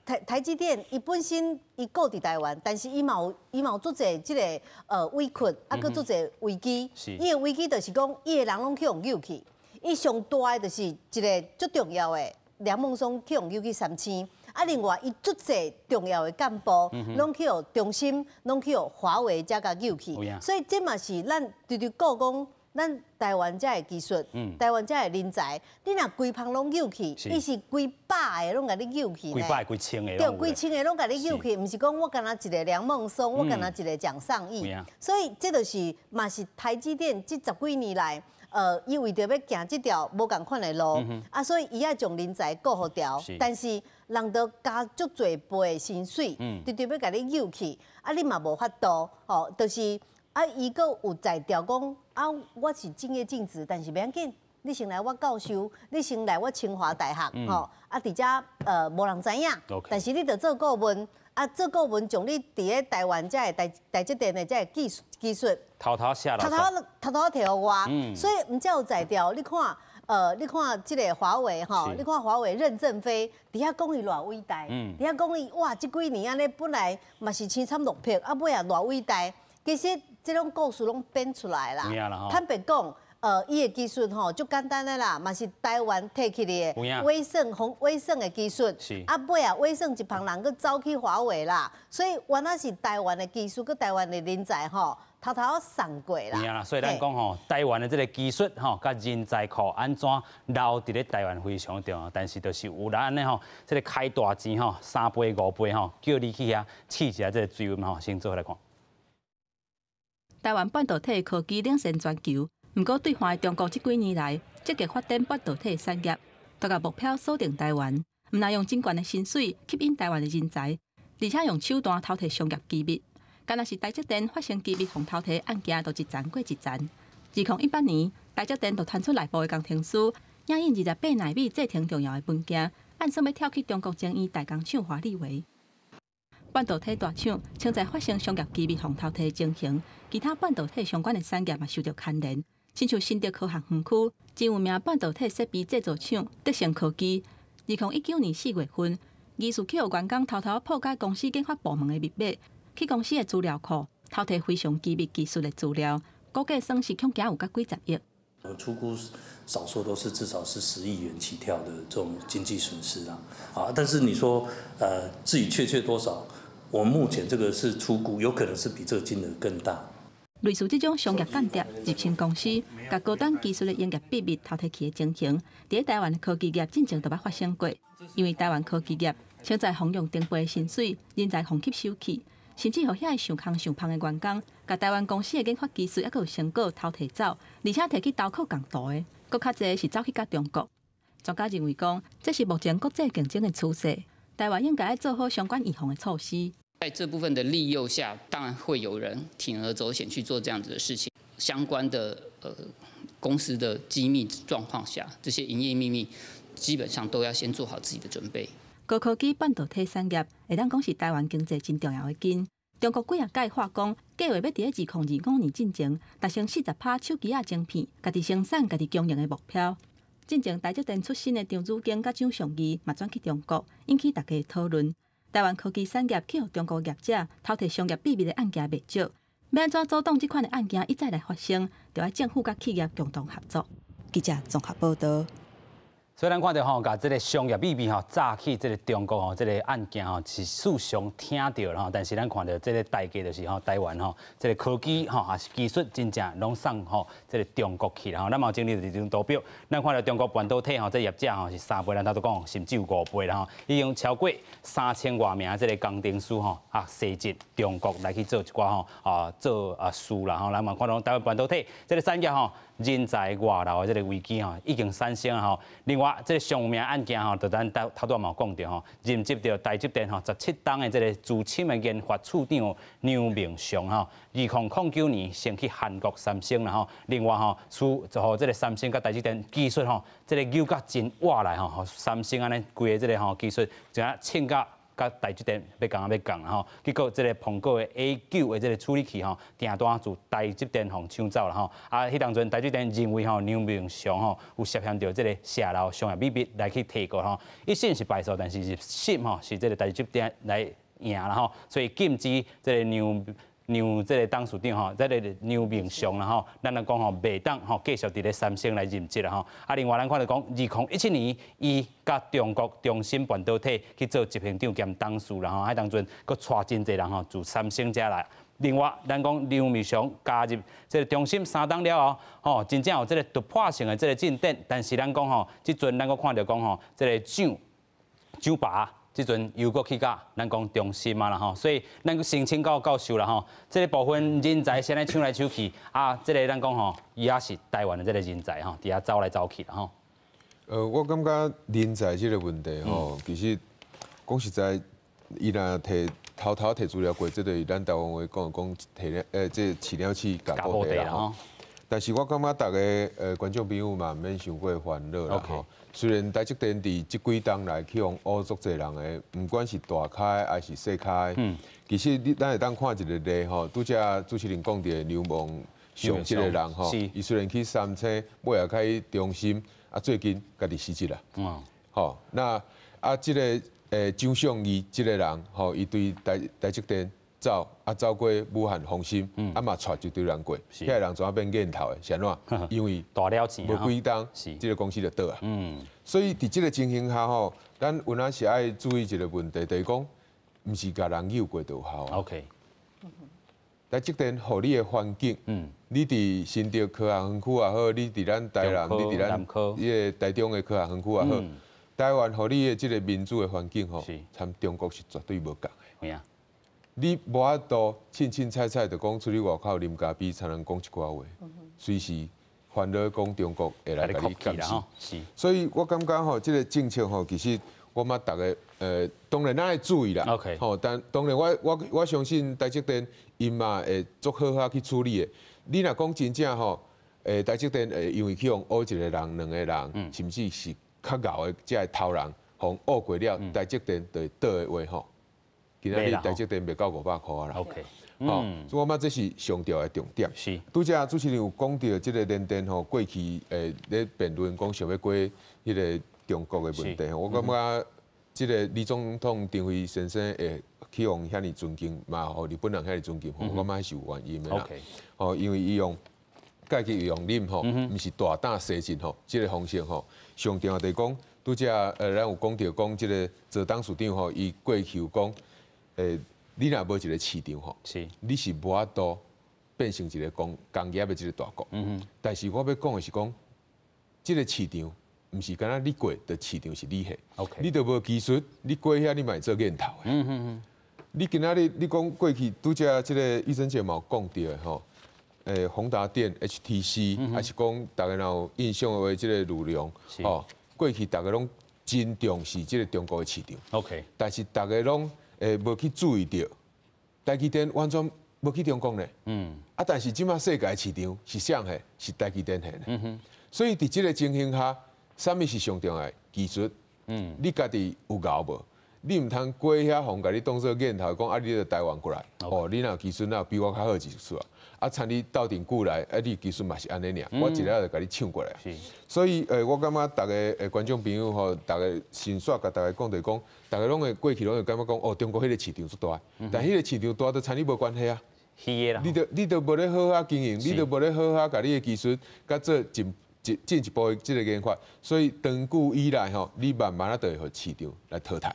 台積電伊本身伊顧佇台灣，但是伊嘛有足濟這个委屈，啊，閣足濟危機。伊的危機就是講，伊的人攏去予誘去。伊上大的就是一个足重要的梁孟松去予誘去三星，啊，另外伊足濟重要的幹部攏去予中芯，攏去予華為遮共誘去。所以這嘛是咱直直顧講。咱台灣遮的技術，台灣遮的人才，你若規芳攏誘去，伊是規百个攏共你誘去。規百个、規千个。對，規千个攏共你誘去，毋是講我干焦一个梁孟松，我干焦一个蔣尚義。所以這就是嘛是台積電這十幾年來，伊為著欲行這條無仝款的路，啊，所以伊愛將人才顧予牢，但是人都加足濟倍的薪水，直直欲共你誘去，啊，你嘛無法度，吼，就是。啊，伊閣有才調講啊，我是競業禁止，但是袂要緊，你先來我教授，你先來我清華大學，吼，啊，佇遮無人知影，但是你著做顧問，啊，做顧問將你佇咧台灣遮的台積電的這个技術，偷偷寫偷偷偷偷提予我，所以毋才有才調，你看，你看這个華為吼，你看華為任正非佇遐講伊偌偉大，佇遐講伊哇，這幾年按呢本來嘛是凄慘落魄，啊尾啊偌偉大，其實。這種故事攏編出來啦。坦白講，伊的技術吼足簡單的啦，嘛是台灣提起的威盛紅威盛的技術。啊，尾啊威盛一幫人閣走去華為啦，所以原來是台灣的技術，佮台灣的人才吼，偷偷送過啦。所以咱講吼，台灣的這个技術吼，佮人才庫按怎留佇咧台灣非常重要，但是就是有人按呢吼，這个開大錢吼，3倍5倍吼，叫你去遐試一下這个水溫吼，先做來看。台灣半導體科技領先全球，毋過對岸的中國這幾年來積極發展半導體產業，都共目標鎖定台灣，毋但用真懸的薪水吸引台灣的人才，而且用手段偷提商業機密。敢若是台積電發生機密予偷提案件，就一層過一層。2018年，台積電就傳出內部的工程師影印28納米製程重要的文件，按算欲跳去中國晶圓代工廠華力微。半導體大廠正在發生商業機密予偷提情形，其他半導體相關的產業嘛受著牽連，親像新竹科學園區真有名半導體設備製造廠德成科技，2019年4月份，疑似去予員工偷偷破解公司研發部門的密碼，去公司的資料庫偷提非常機密技術的資料，估計損失恐驚有甲幾十億。初估少說都是至少是10億元起跳的這種經濟損失啦，啊，但是你說，至於確切多少？我目前這個是初估，有可能是比這個金額更大。類似這種商業間諜入侵公司，共高端技術的營業秘密偷提去的情形，佇台灣的科技業進前都捌發生過。因為台灣科技業常在予用成倍的薪水，人才予吸收去，甚至予遐个想空想芳的員工，共台灣公司的研發技術猶閣有成果偷提走，而且提去投靠共途的，閣較濟是走去佮中國。專家認為講，這是目前國際競爭的趨勢，台灣應該愛做好相關預防的措施。在這部分的利誘下，當然會有人鋌而走險去做這樣子的事情。相關的公司的機密狀況下，這些營業秘密基本上都要先做好自己的準備。高科技半導體產業會當講是台灣經濟真重要的根。中國幾仔擺話講，計劃欲佇咧2025年進前達成40%手機仔晶片家己生產、家己供應的目標。進前台積電出身的張汝京佮蔣尚義嘛轉去中國，引起大家討論。台灣科技產業去予中國業者偷提商業秘密的案件袂少，欲按怎阻擋這款的案件一再來發生，就愛政府佮企業共同合作。記者綜合報道。所以咱看著吼，共這个商業秘密吼，詐去這个中國吼，這个案件吼是時常聽著吼，但是咱看著這个代價就是吼，台灣吼，這个科技吼，抑是技術真正攏送吼這个中國去啦吼。咱嘛有整理著這張圖表，咱看著中國半導體吼，這業者吼是3倍，咱頭拄講甚至有5倍啦吼，已經超過3000外名這个工程師吼啊，徙入中國來去做一寡吼啊做啊事啦吼。咱嘛看著台灣半導體這个產業吼，人才外流的這个危機吼已經產生吼。另外，這个上有名案件吼，就咱頭拄仔嘛有講著吼，任職著台積電吼17冬的這个資深的研發處長梁孟松吼，2009年先去韓國三星啦吼。另外吼，輸就予這个三星佮台積電技術吼，這个扭甲真倚來吼，三星按呢規个這个吼技術，就啊衝甲佮台積電欲仝仔欲仝吼，結果這个蘋果的 A9的這个處理器吼，訂單自台積電予搶走啦吼。啊，彼當陣台積電認為吼梁孟松吼有涉嫌著這个洩露商業秘密來去提告吼，一審是敗訴，但是二審吼是這个台積電來贏啦吼，所以禁止這个梁梁這个董事長吼，這个梁孟松啦吼，咱來講吼，袂當吼繼續佇咧三星來任職啦吼。啊，另外咱看著講，2017年，伊佮中國中芯半導體去做執行長兼董事啦吼，彼當陣閣帶真濟人吼自三星遮來。另外，咱講梁孟松加入這个中芯3冬了後，吼，真正有這个突破性的這个進展。但是咱講吼，這陣咱閣看著講吼，這个蔣蔣爸。這陣又閣去佮咱講中芯啊啦吼，所以咱閣申請教教授啦吼，這个部分人才先來搶來搶去啊，這个咱講吼，伊也是台灣的這个人才吼，佇遐走來走去啦吼。我感覺人才這个問題吼，其實講實在，伊若提偷偷提資料過，這就是咱台灣話講講提了，這飼鳥鼠共布袋啦吼。但是我感覺逐个觀眾朋友嘛，毋免傷過煩惱啦吼。雖然台積電佇這幾冬來去予挖足濟人的，毋管是大咖還是細咖，其實你咱會當看一個例吼，拄才主持人講著梁孟松這個人吼，伊雖然去三星，尾仔去中芯，啊最近家己辭職啦。吼，那啊這個蔣尚義這個人吼，伊對台積電走，啊走過武漢鴻芯，啊嘛帶一堆人過，遐个人怎啊變癮頭的？是按怎？因為大了錢，無幾冬，這个公司就倒啊。所以佇這个情形下吼，咱有影是愛注意一个問題，就是講，毋是共人誘過就有效。 台積電予你的環境，你佇新竹科學園區也好，你佇咱台南，你佇咱彼個台中的科學園區也好，台灣予你的這个民主的環境吼，參中國是絕對無仝的。你無法度凊凊彩彩就講出去外口啉咖啡，才能講一寡話，隨時煩惱講中國會來共你監視。所以我感覺吼，這个政策吼，其實我嘛逐个當然咱愛注意啦。 吼，但當然我相信台積電𪜶嘛會足好好去處理的。你若講真正吼，台積電會因為去予挖一個人、兩個人，甚至是較𠢕的這个頭人，予挖過了，台積電就會倒的話吼。今仔日台積電袂到500箍啊啦。 吼，所以我感覺這是上重要的重點。拄才主持人有講著這个聯電吼，過去咧辯論講想欲過彼个中國的問題，我感覺這个李總統陳飛先生會去予遐爾尊敬，嘛予日本人遐爾尊敬，我感覺是有原因的啦。吼，因為伊用改革用忍吼，毋是大膽西進吼，這个方式吼，上重要就是講，拄才咱有講著講這个做董事長吼，伊過去有講。你若無一个市場吼，你是無法度變成一个工工業的這个大國。但是我欲講的是講，這个市場毋是干焦你過，就市場是你的。 你著無技術，你過遐你嘛會做癮頭的。你今仔日你講過去拄才這个醫生姐嘛有講著的吼，宏達電、HTC，還是講逐家若有印象的話，這个裕隆，吼，過去逐家攏真重視這个中國的市場。 但是逐家攏無去注意著，台積電完全無去中國呢。啊，但是這馬世界市場是啥的？是台積電的。所以佇這个情形下，啥物是上重要的技術？你家己有𠢕無？你毋通過遐予共你當做癮頭，講啊，你著台灣過來，哦，你若有技術，若有比我較好技術啊？啊，親你鬥陣久來，啊，你技術嘛是按呢爾，我一下就共你搶過來。所以，我感覺逐个觀眾朋友吼，逐个先煞共逐家講，就是講，逐家攏會過去攏會感覺講，哦，中國彼個市場足大，但彼個市場大，都親你無關係啊。你著無咧好好經營，你著無咧好好共你的技術，佮做進進一步的這個研發，所以長久以來吼，你慢慢仔就會予市場來淘汰。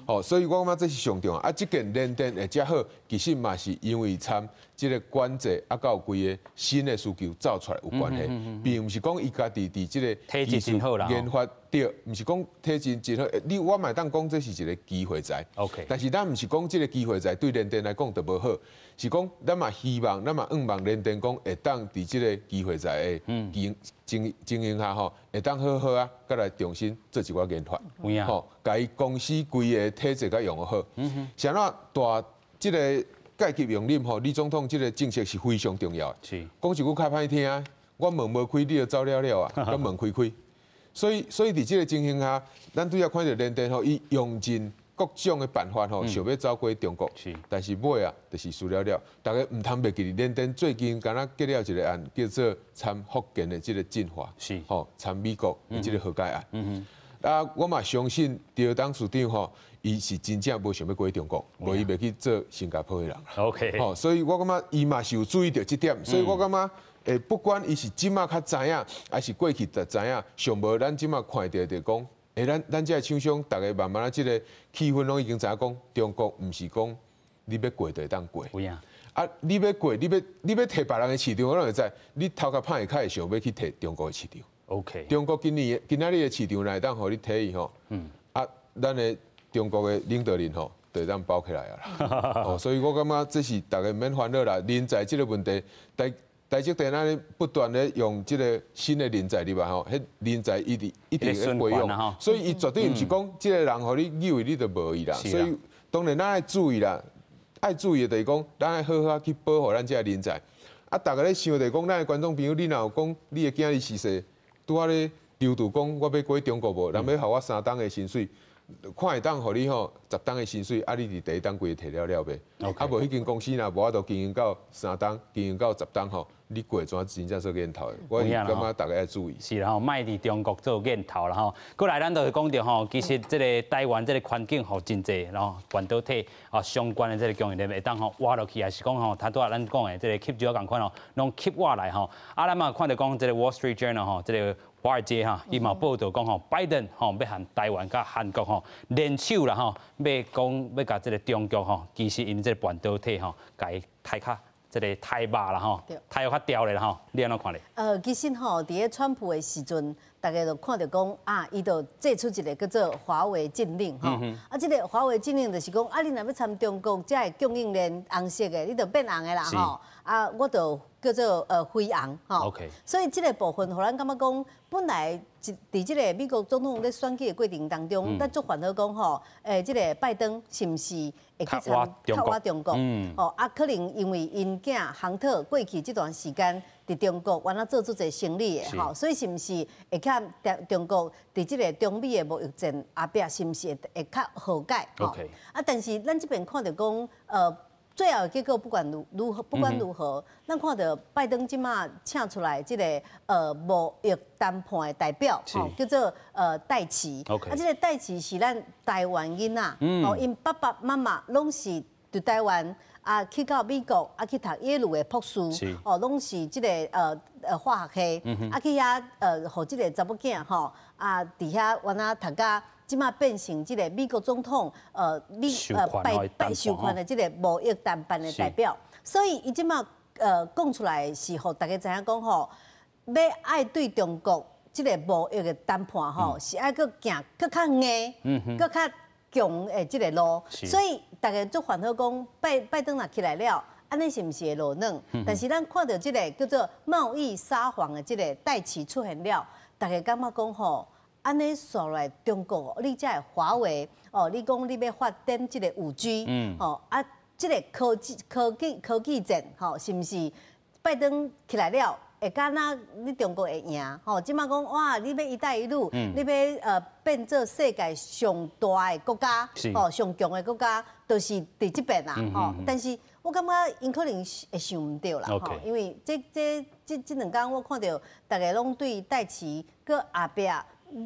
吼，所以我感覺這是上重要。啊，這件聯電會遮好，其實嘛是因為參這個管制啊，佮有規个新的需求走出來有關係，並毋是講伊家己佇這個技術研發對，毋是講體質真好。你我嘛會當講這是一個機會在。 但是咱毋是講這個機會在對聯電來講就無好，是講咱嘛希望，咱嘛向望聯電講會當佇這個機會在的經經經營下吼，會當好好啊，閣來重新做一寡研發，吼，共伊公司規个體制閣用好。啥怎大這個階級容忍吼，李總統這個政策是非常重要的。講一句較歹聽，我門無開，你就走了了啊，佮門開開。所以佇這個情形下，咱拄才看著聯電吼，伊用盡各種的辦法吼，想欲走過中國，但是尾啊，就是輸了了。逐家毋通袂記得，聯電最近敢若結了一個案，叫做參福建的這個晉華，吼，參美國的這個和解案。啊，我嘛相信趙董事長吼，伊是真正無想欲過中國，無伊袂去做新加坡的人。 吼，所以我感覺伊嘛是有注意著這點，所以我感覺。不管伊是這馬較知影，還是過去就知影，上無咱這馬看著就講，咱這个廠商，逐家慢慢仔這个氣氛攏已經知影講，中國毋是講你欲過就會當過。啊，你欲過，你欲提別人的市場，我攏會知，你頭殼歹會較會想欲去提中國的市場。 中國今年今仔日的市場若會當予你提伊吼，啊，咱的中國的領導人吼，就會當包起來啊啦。哦，所以我感覺這是逐家毋免煩惱啦，人才這个問題，台積電按呢不斷咧用這个新的人才入來吼，彼人才一直一直咧培養，所以伊絕對毋是講這个人予你以為你就無伊啦。所以當然咱愛注意啦，愛注意的就是講，咱愛好好去保護咱這个人才。啊，逐家咧想就是講，咱的觀眾朋友，你若有講你的囝兒是說，拄仔咧躊躇講，我欲過中國無？人欲予我3冬的薪水，看會當予你吼10冬的薪水，啊，你佇第一冬規个提了了袂？啊，無彼間公司若無法度經營到3冬，經營到10冬吼，你過怎真正做癮頭的？我是感覺逐家愛注意。是啦吼，莫佇中國做癮頭啦吼。過來咱就是講著吼，其實這个台灣這个環境吼真濟，然後半導體啊相關的這个供應鏈會當吼挖落去，還是講吼，頭拄仔咱講的這个吸招仝款吼，攏吸挖來吼。啊，咱嘛看著講這个 Wall Street Journal 吼，這个華爾街哈，伊嘛報導講吼，拜登吼欲和台灣佮韓國吼聯手啦吼，欲講欲共這个中國吼，其實𪜶這个半導體吼，共伊刣較這个刣肉啦吼，刣較牢咧啦吼，你按怎看咧？其實吼，佇咧川普的時陣，逐家就看著講啊，伊就祭出一個叫做華為禁令吼。啊，這个華為禁令就是講，啊，你若欲參中國這个供應鏈紅色的，你就變紅的啦吼。啊，我就叫做非紅吼。 所以這个部分，予咱感覺講，本來佇這个美國總統咧選舉的過程當中，咱足煩惱講吼，這个拜登是毋是會去參較倚中國？吼啊，可能因為𪜶囝亨特過去這段時間佇中國原來做足濟生意的吼，所以是毋是會較中國佇這个中美的貿易戰後壁，是毋是會較和解？吼啊，但是咱這邊看著講，最後的結果不管如何，不管如何，咱看著拜登這馬請出來這个貿易談判的代表，吼，叫做戴琪。啊，這个戴琪是咱台灣囡仔，吼，𪜶爸爸媽媽攏是佇台灣啊，去到美國啊，去讀耶魯的博士，哦，攏是這个化學系，啊去遐予這个查某囝吼，啊佇遐原來讀甲。這馬變成這个美國總統，美拜拜授權的這个貿易談判的代表，所以伊這馬講出來是予逐家知影講吼，欲愛對中國這个貿易的談判吼，是愛閣行閣較硬，閣較強的這个路，所以逐家足煩惱講拜登若起來了，按呢是毋是會落軟？但是咱看著這个叫做貿易沙皇的這个戴琪出現了，逐家感覺講吼。按呢煞來中國，你才會華為哦，你講你欲發展這个5G，吼啊，這个科技戰，吼，是毋是拜登起來了，會敢若你中國會贏吼？這馬講哇，你欲一帶一路，你欲變做世界上大的國家，吼，上強的國家，就是佇這邊啦，吼。但是我感覺𪜶可能會想毋著啦，吼，因為這兩工我看著逐家攏對戴琪閣後壁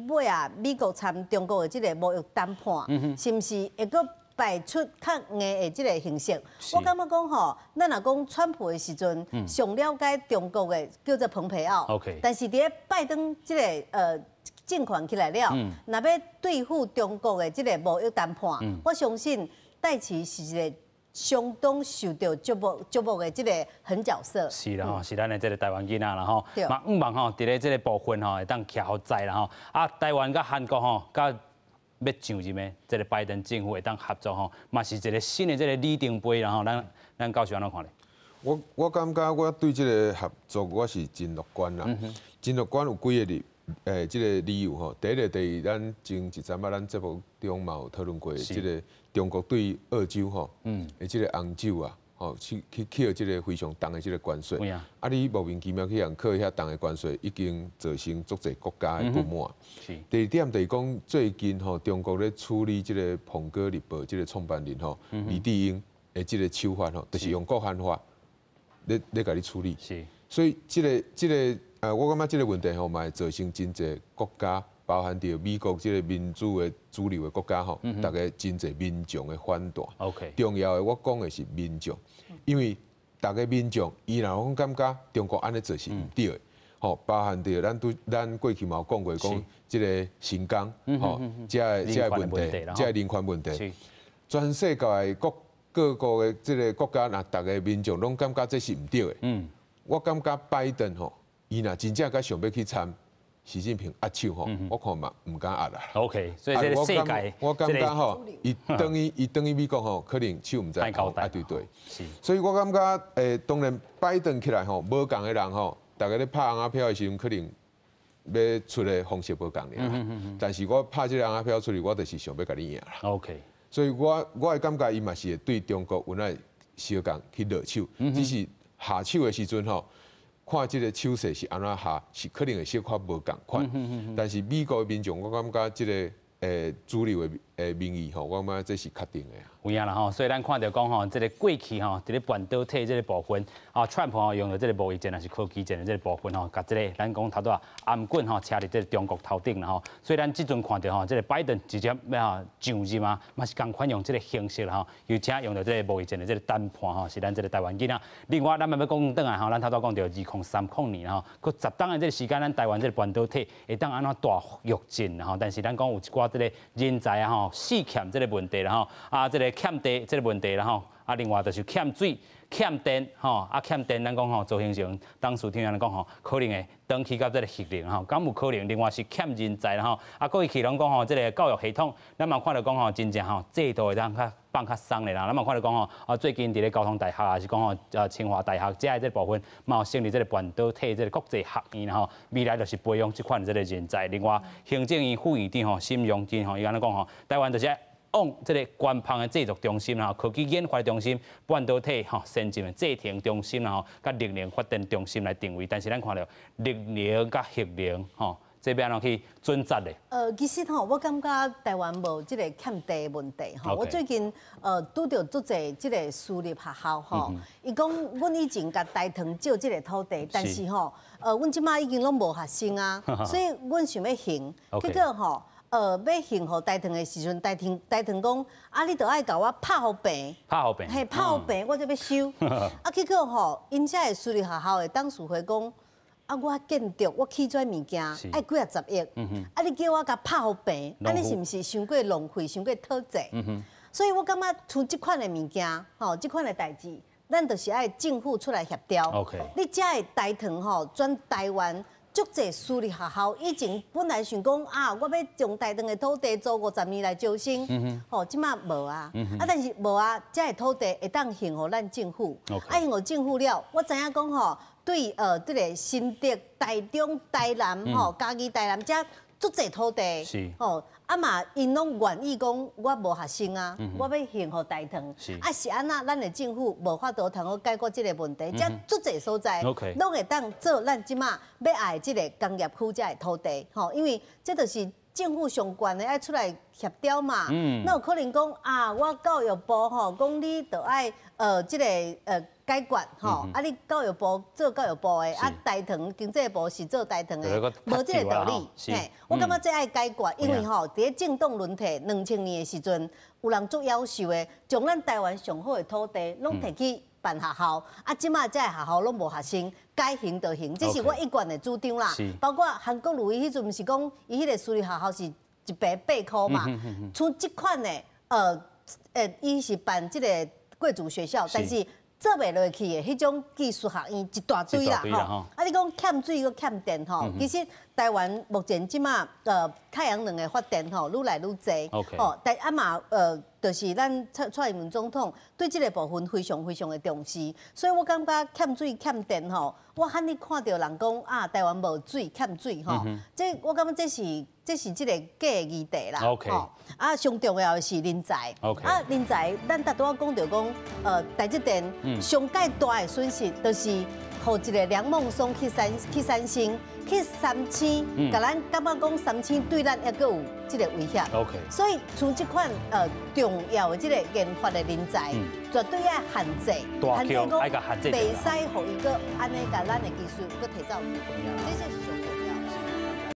尾啊美國參中國的這個貿易談判，是毋是會閣擺出較硬的這個形式？我感覺講吼，咱若講川普的時陣，上了解中國的叫做蓬佩奧。但是佇咧拜登這個政權起來了，若欲對付中國的這個貿易談判，我相信戴琪是一個相當受著矚目的這個狠角色。是啦吼，是咱的這個台灣囡仔啦吼，嘛向望吼，佇咧這個部分吼會當徛予在啦吼。啊，台灣佮韓國吼，佮欲上任的這個拜登政府會當合作吼，嘛是一個新的這個里程碑啦吼。咱教授按怎看咧？我感覺我對這個合作我是真樂觀啦。真樂觀有幾個理這個理由吼。第一個就是咱前一陣仔咱節目中嘛有討論過，這個中國對澳洲吼，的這個紅酒啊，吼去課這個非常重的這個關稅。啊，你莫名其妙去予課遐重的關稅，已經造成足濟國家的不滿。第二點就是講，最近吼中國咧處理這個《蘋果日報》這個創辦人吼黎智英的這個手法吼，就是用國安法咧共你處理。所以這個，我感覺這個問題吼嘛會造成真濟國家，包含著美國這個民主的主流的國家吼，逐家真濟民眾的反彈。 重要的我講的是民眾，因為逐家民眾伊若攏感覺中國按呢做是毋對的，吼，包含著咱拄咱過去嘛有講過，講這個新疆，吼，這个問題，這个人權問題，全世界的各國的這個國家，若逐家民眾攏感覺這是毋對的，我感覺拜登吼，伊若真正閣想欲去參習近平握手吼，我看嘛毋敢握啦。 OK，所以這個世界，我感覺吼，伊轉去美國吼，可能手毋知握對對。所以我感覺，當然拜登起來吼，無仝的人吼，逐家咧拍紅仔票的時陣，可能欲出的方式無仝爾。但是我拍這個紅仔票出去，我就是想欲共你贏啦。 所以我的感覺，伊嘛是會對中國有那相仝去落手，只是下手的時陣吼，看這個手勢是按怎下，是可能會小可無仝款。但是美國的民眾，我感覺這個主流的民意吼，我感覺這是確定的。有影啦吼，所以咱看著講吼，這個過去吼，佇咧半導體這個部分，啊，川普吼用著這個貿易戰抑是科技戰的這個部分吼，共這個咱講頭拄仔頷棍吼，車佇這個中國頭頂啦吼。所以咱這陣看著吼，這個拜登直接欲吼上任啊，嘛是仝款用這個形式啦吼，而且用著這個貿易戰的這個談判吼，是咱這個台灣囡仔。另外，咱嘛欲講轉來吼，咱頭拄講著2030年吼，閣十冬的這個時間，咱台灣這個半導體會當按怎大躍進吼？但是咱講有一寡這個人才啊吼，四欠這個問題啦吼，啊，這個欠地這個問題啦吼，啊，另外就是欠水、欠電吼，啊，欠電，咱講吼，造成董事長按呢講吼，可能會長期佮這個核能吼，敢有可能？另外是欠人才啦吼，啊，過去攏講吼，這個教育系統，咱嘛看著講吼，真正吼制度會當較放較鬆的啦，咱嘛看著講吼，啊，最近佇咧交通大學，抑是講吼，清華大學遮的這個部分，嘛有成立這個半導體這個國際學院啦吼，未來就是培養這款這個人才。另外，行政院副院長吼沈榮津吼，伊按呢講吼，台灣就是往這個官方的製作中心啦，科技研發中心、半導體吼先進的製程中心啦吼，佮綠能發電中心來定位。但是咱看著綠能佮核能吼，這欲按怎去準則咧？其實吼，我感覺台灣無這個欠地的問題吼。我最近拄著足濟這個私立學校吼，伊講阮以前共大唐借這個土地，但是吼，阮這馬已經攏無學生啊，所以阮想欲還，結果吼，欲還予大唐的時陣，大唐講啊，你著愛共我拍予平，拍予平，嘿，拍予平，我才欲收。啊，結果吼，𪜶遮的私立學校的董事會講，啊，我建築我起這物件愛幾仔十億，啊，你叫我共拍予平，按呢是毋是傷過浪費，傷過討債？所以我感覺像這款的物件，吼，這款的代誌，咱就是愛政府出來協調。 你才會大唐吼，全台灣。足濟私立學校以前本來想講啊，我欲將大唐的土地租50年來招生，吼，這馬無啊，啊，但是無啊，遮的土地會當還予咱政府，啊，還予政府了，我知影講吼，對這個新竹、台中、台南、吼，嘉義、台南遮。足濟土地，吼，啊嘛，𪜶攏願意講，我無學生啊，我欲還予大唐，啊是按怎，咱的政府無法度通好解決這个問題，遮足濟所在，攏會當做咱這馬欲愛的這个工業區遮的土地，吼，因為這就是政府上懸的愛出來協調嘛，哪有可能講啊？我教育部吼講你著愛這个解決吼，啊你教育部做教育部的，啊大唐經濟部是做大唐的，無這个道理。嘿，我感覺這愛解決，因為吼佇咧政黨輪替2000年的時陣，有人足夭壽的，將咱台灣上好的土地攏提去辦學校，啊這馬這个學校攏無學生，該還就還，這是我一貫的主張啦。包括韓國瑜伊彼陣毋是講伊彼个私立學校是一百八箍嘛，像這款的，伊是辦這个貴族學校，但是做袂落去的彼種技術學院一大堆啦吼。啊，你講欠水閣欠電吼，其實台灣目前這馬太陽能的發電吼，愈來愈濟。吼，但啊嘛就是咱蔡英文總統對這个部分非常非常的重視，所以我感覺欠水欠電吼，我罕咧看著人講啊，台灣無水欠水吼，這我感覺這是這个假的議題啦。啊，上重要的是人才。啊，人才，咱拄仔講著講，台積電上蓋大的損失，就是予一个梁孟松去三星去三星，共咱感覺講三星對咱猶閣有這个威脅。 所以像這款重要的這个研發的人才，絕對愛限制，限制講，袂使予伊閣按呢共咱的技術閣提走去。這是。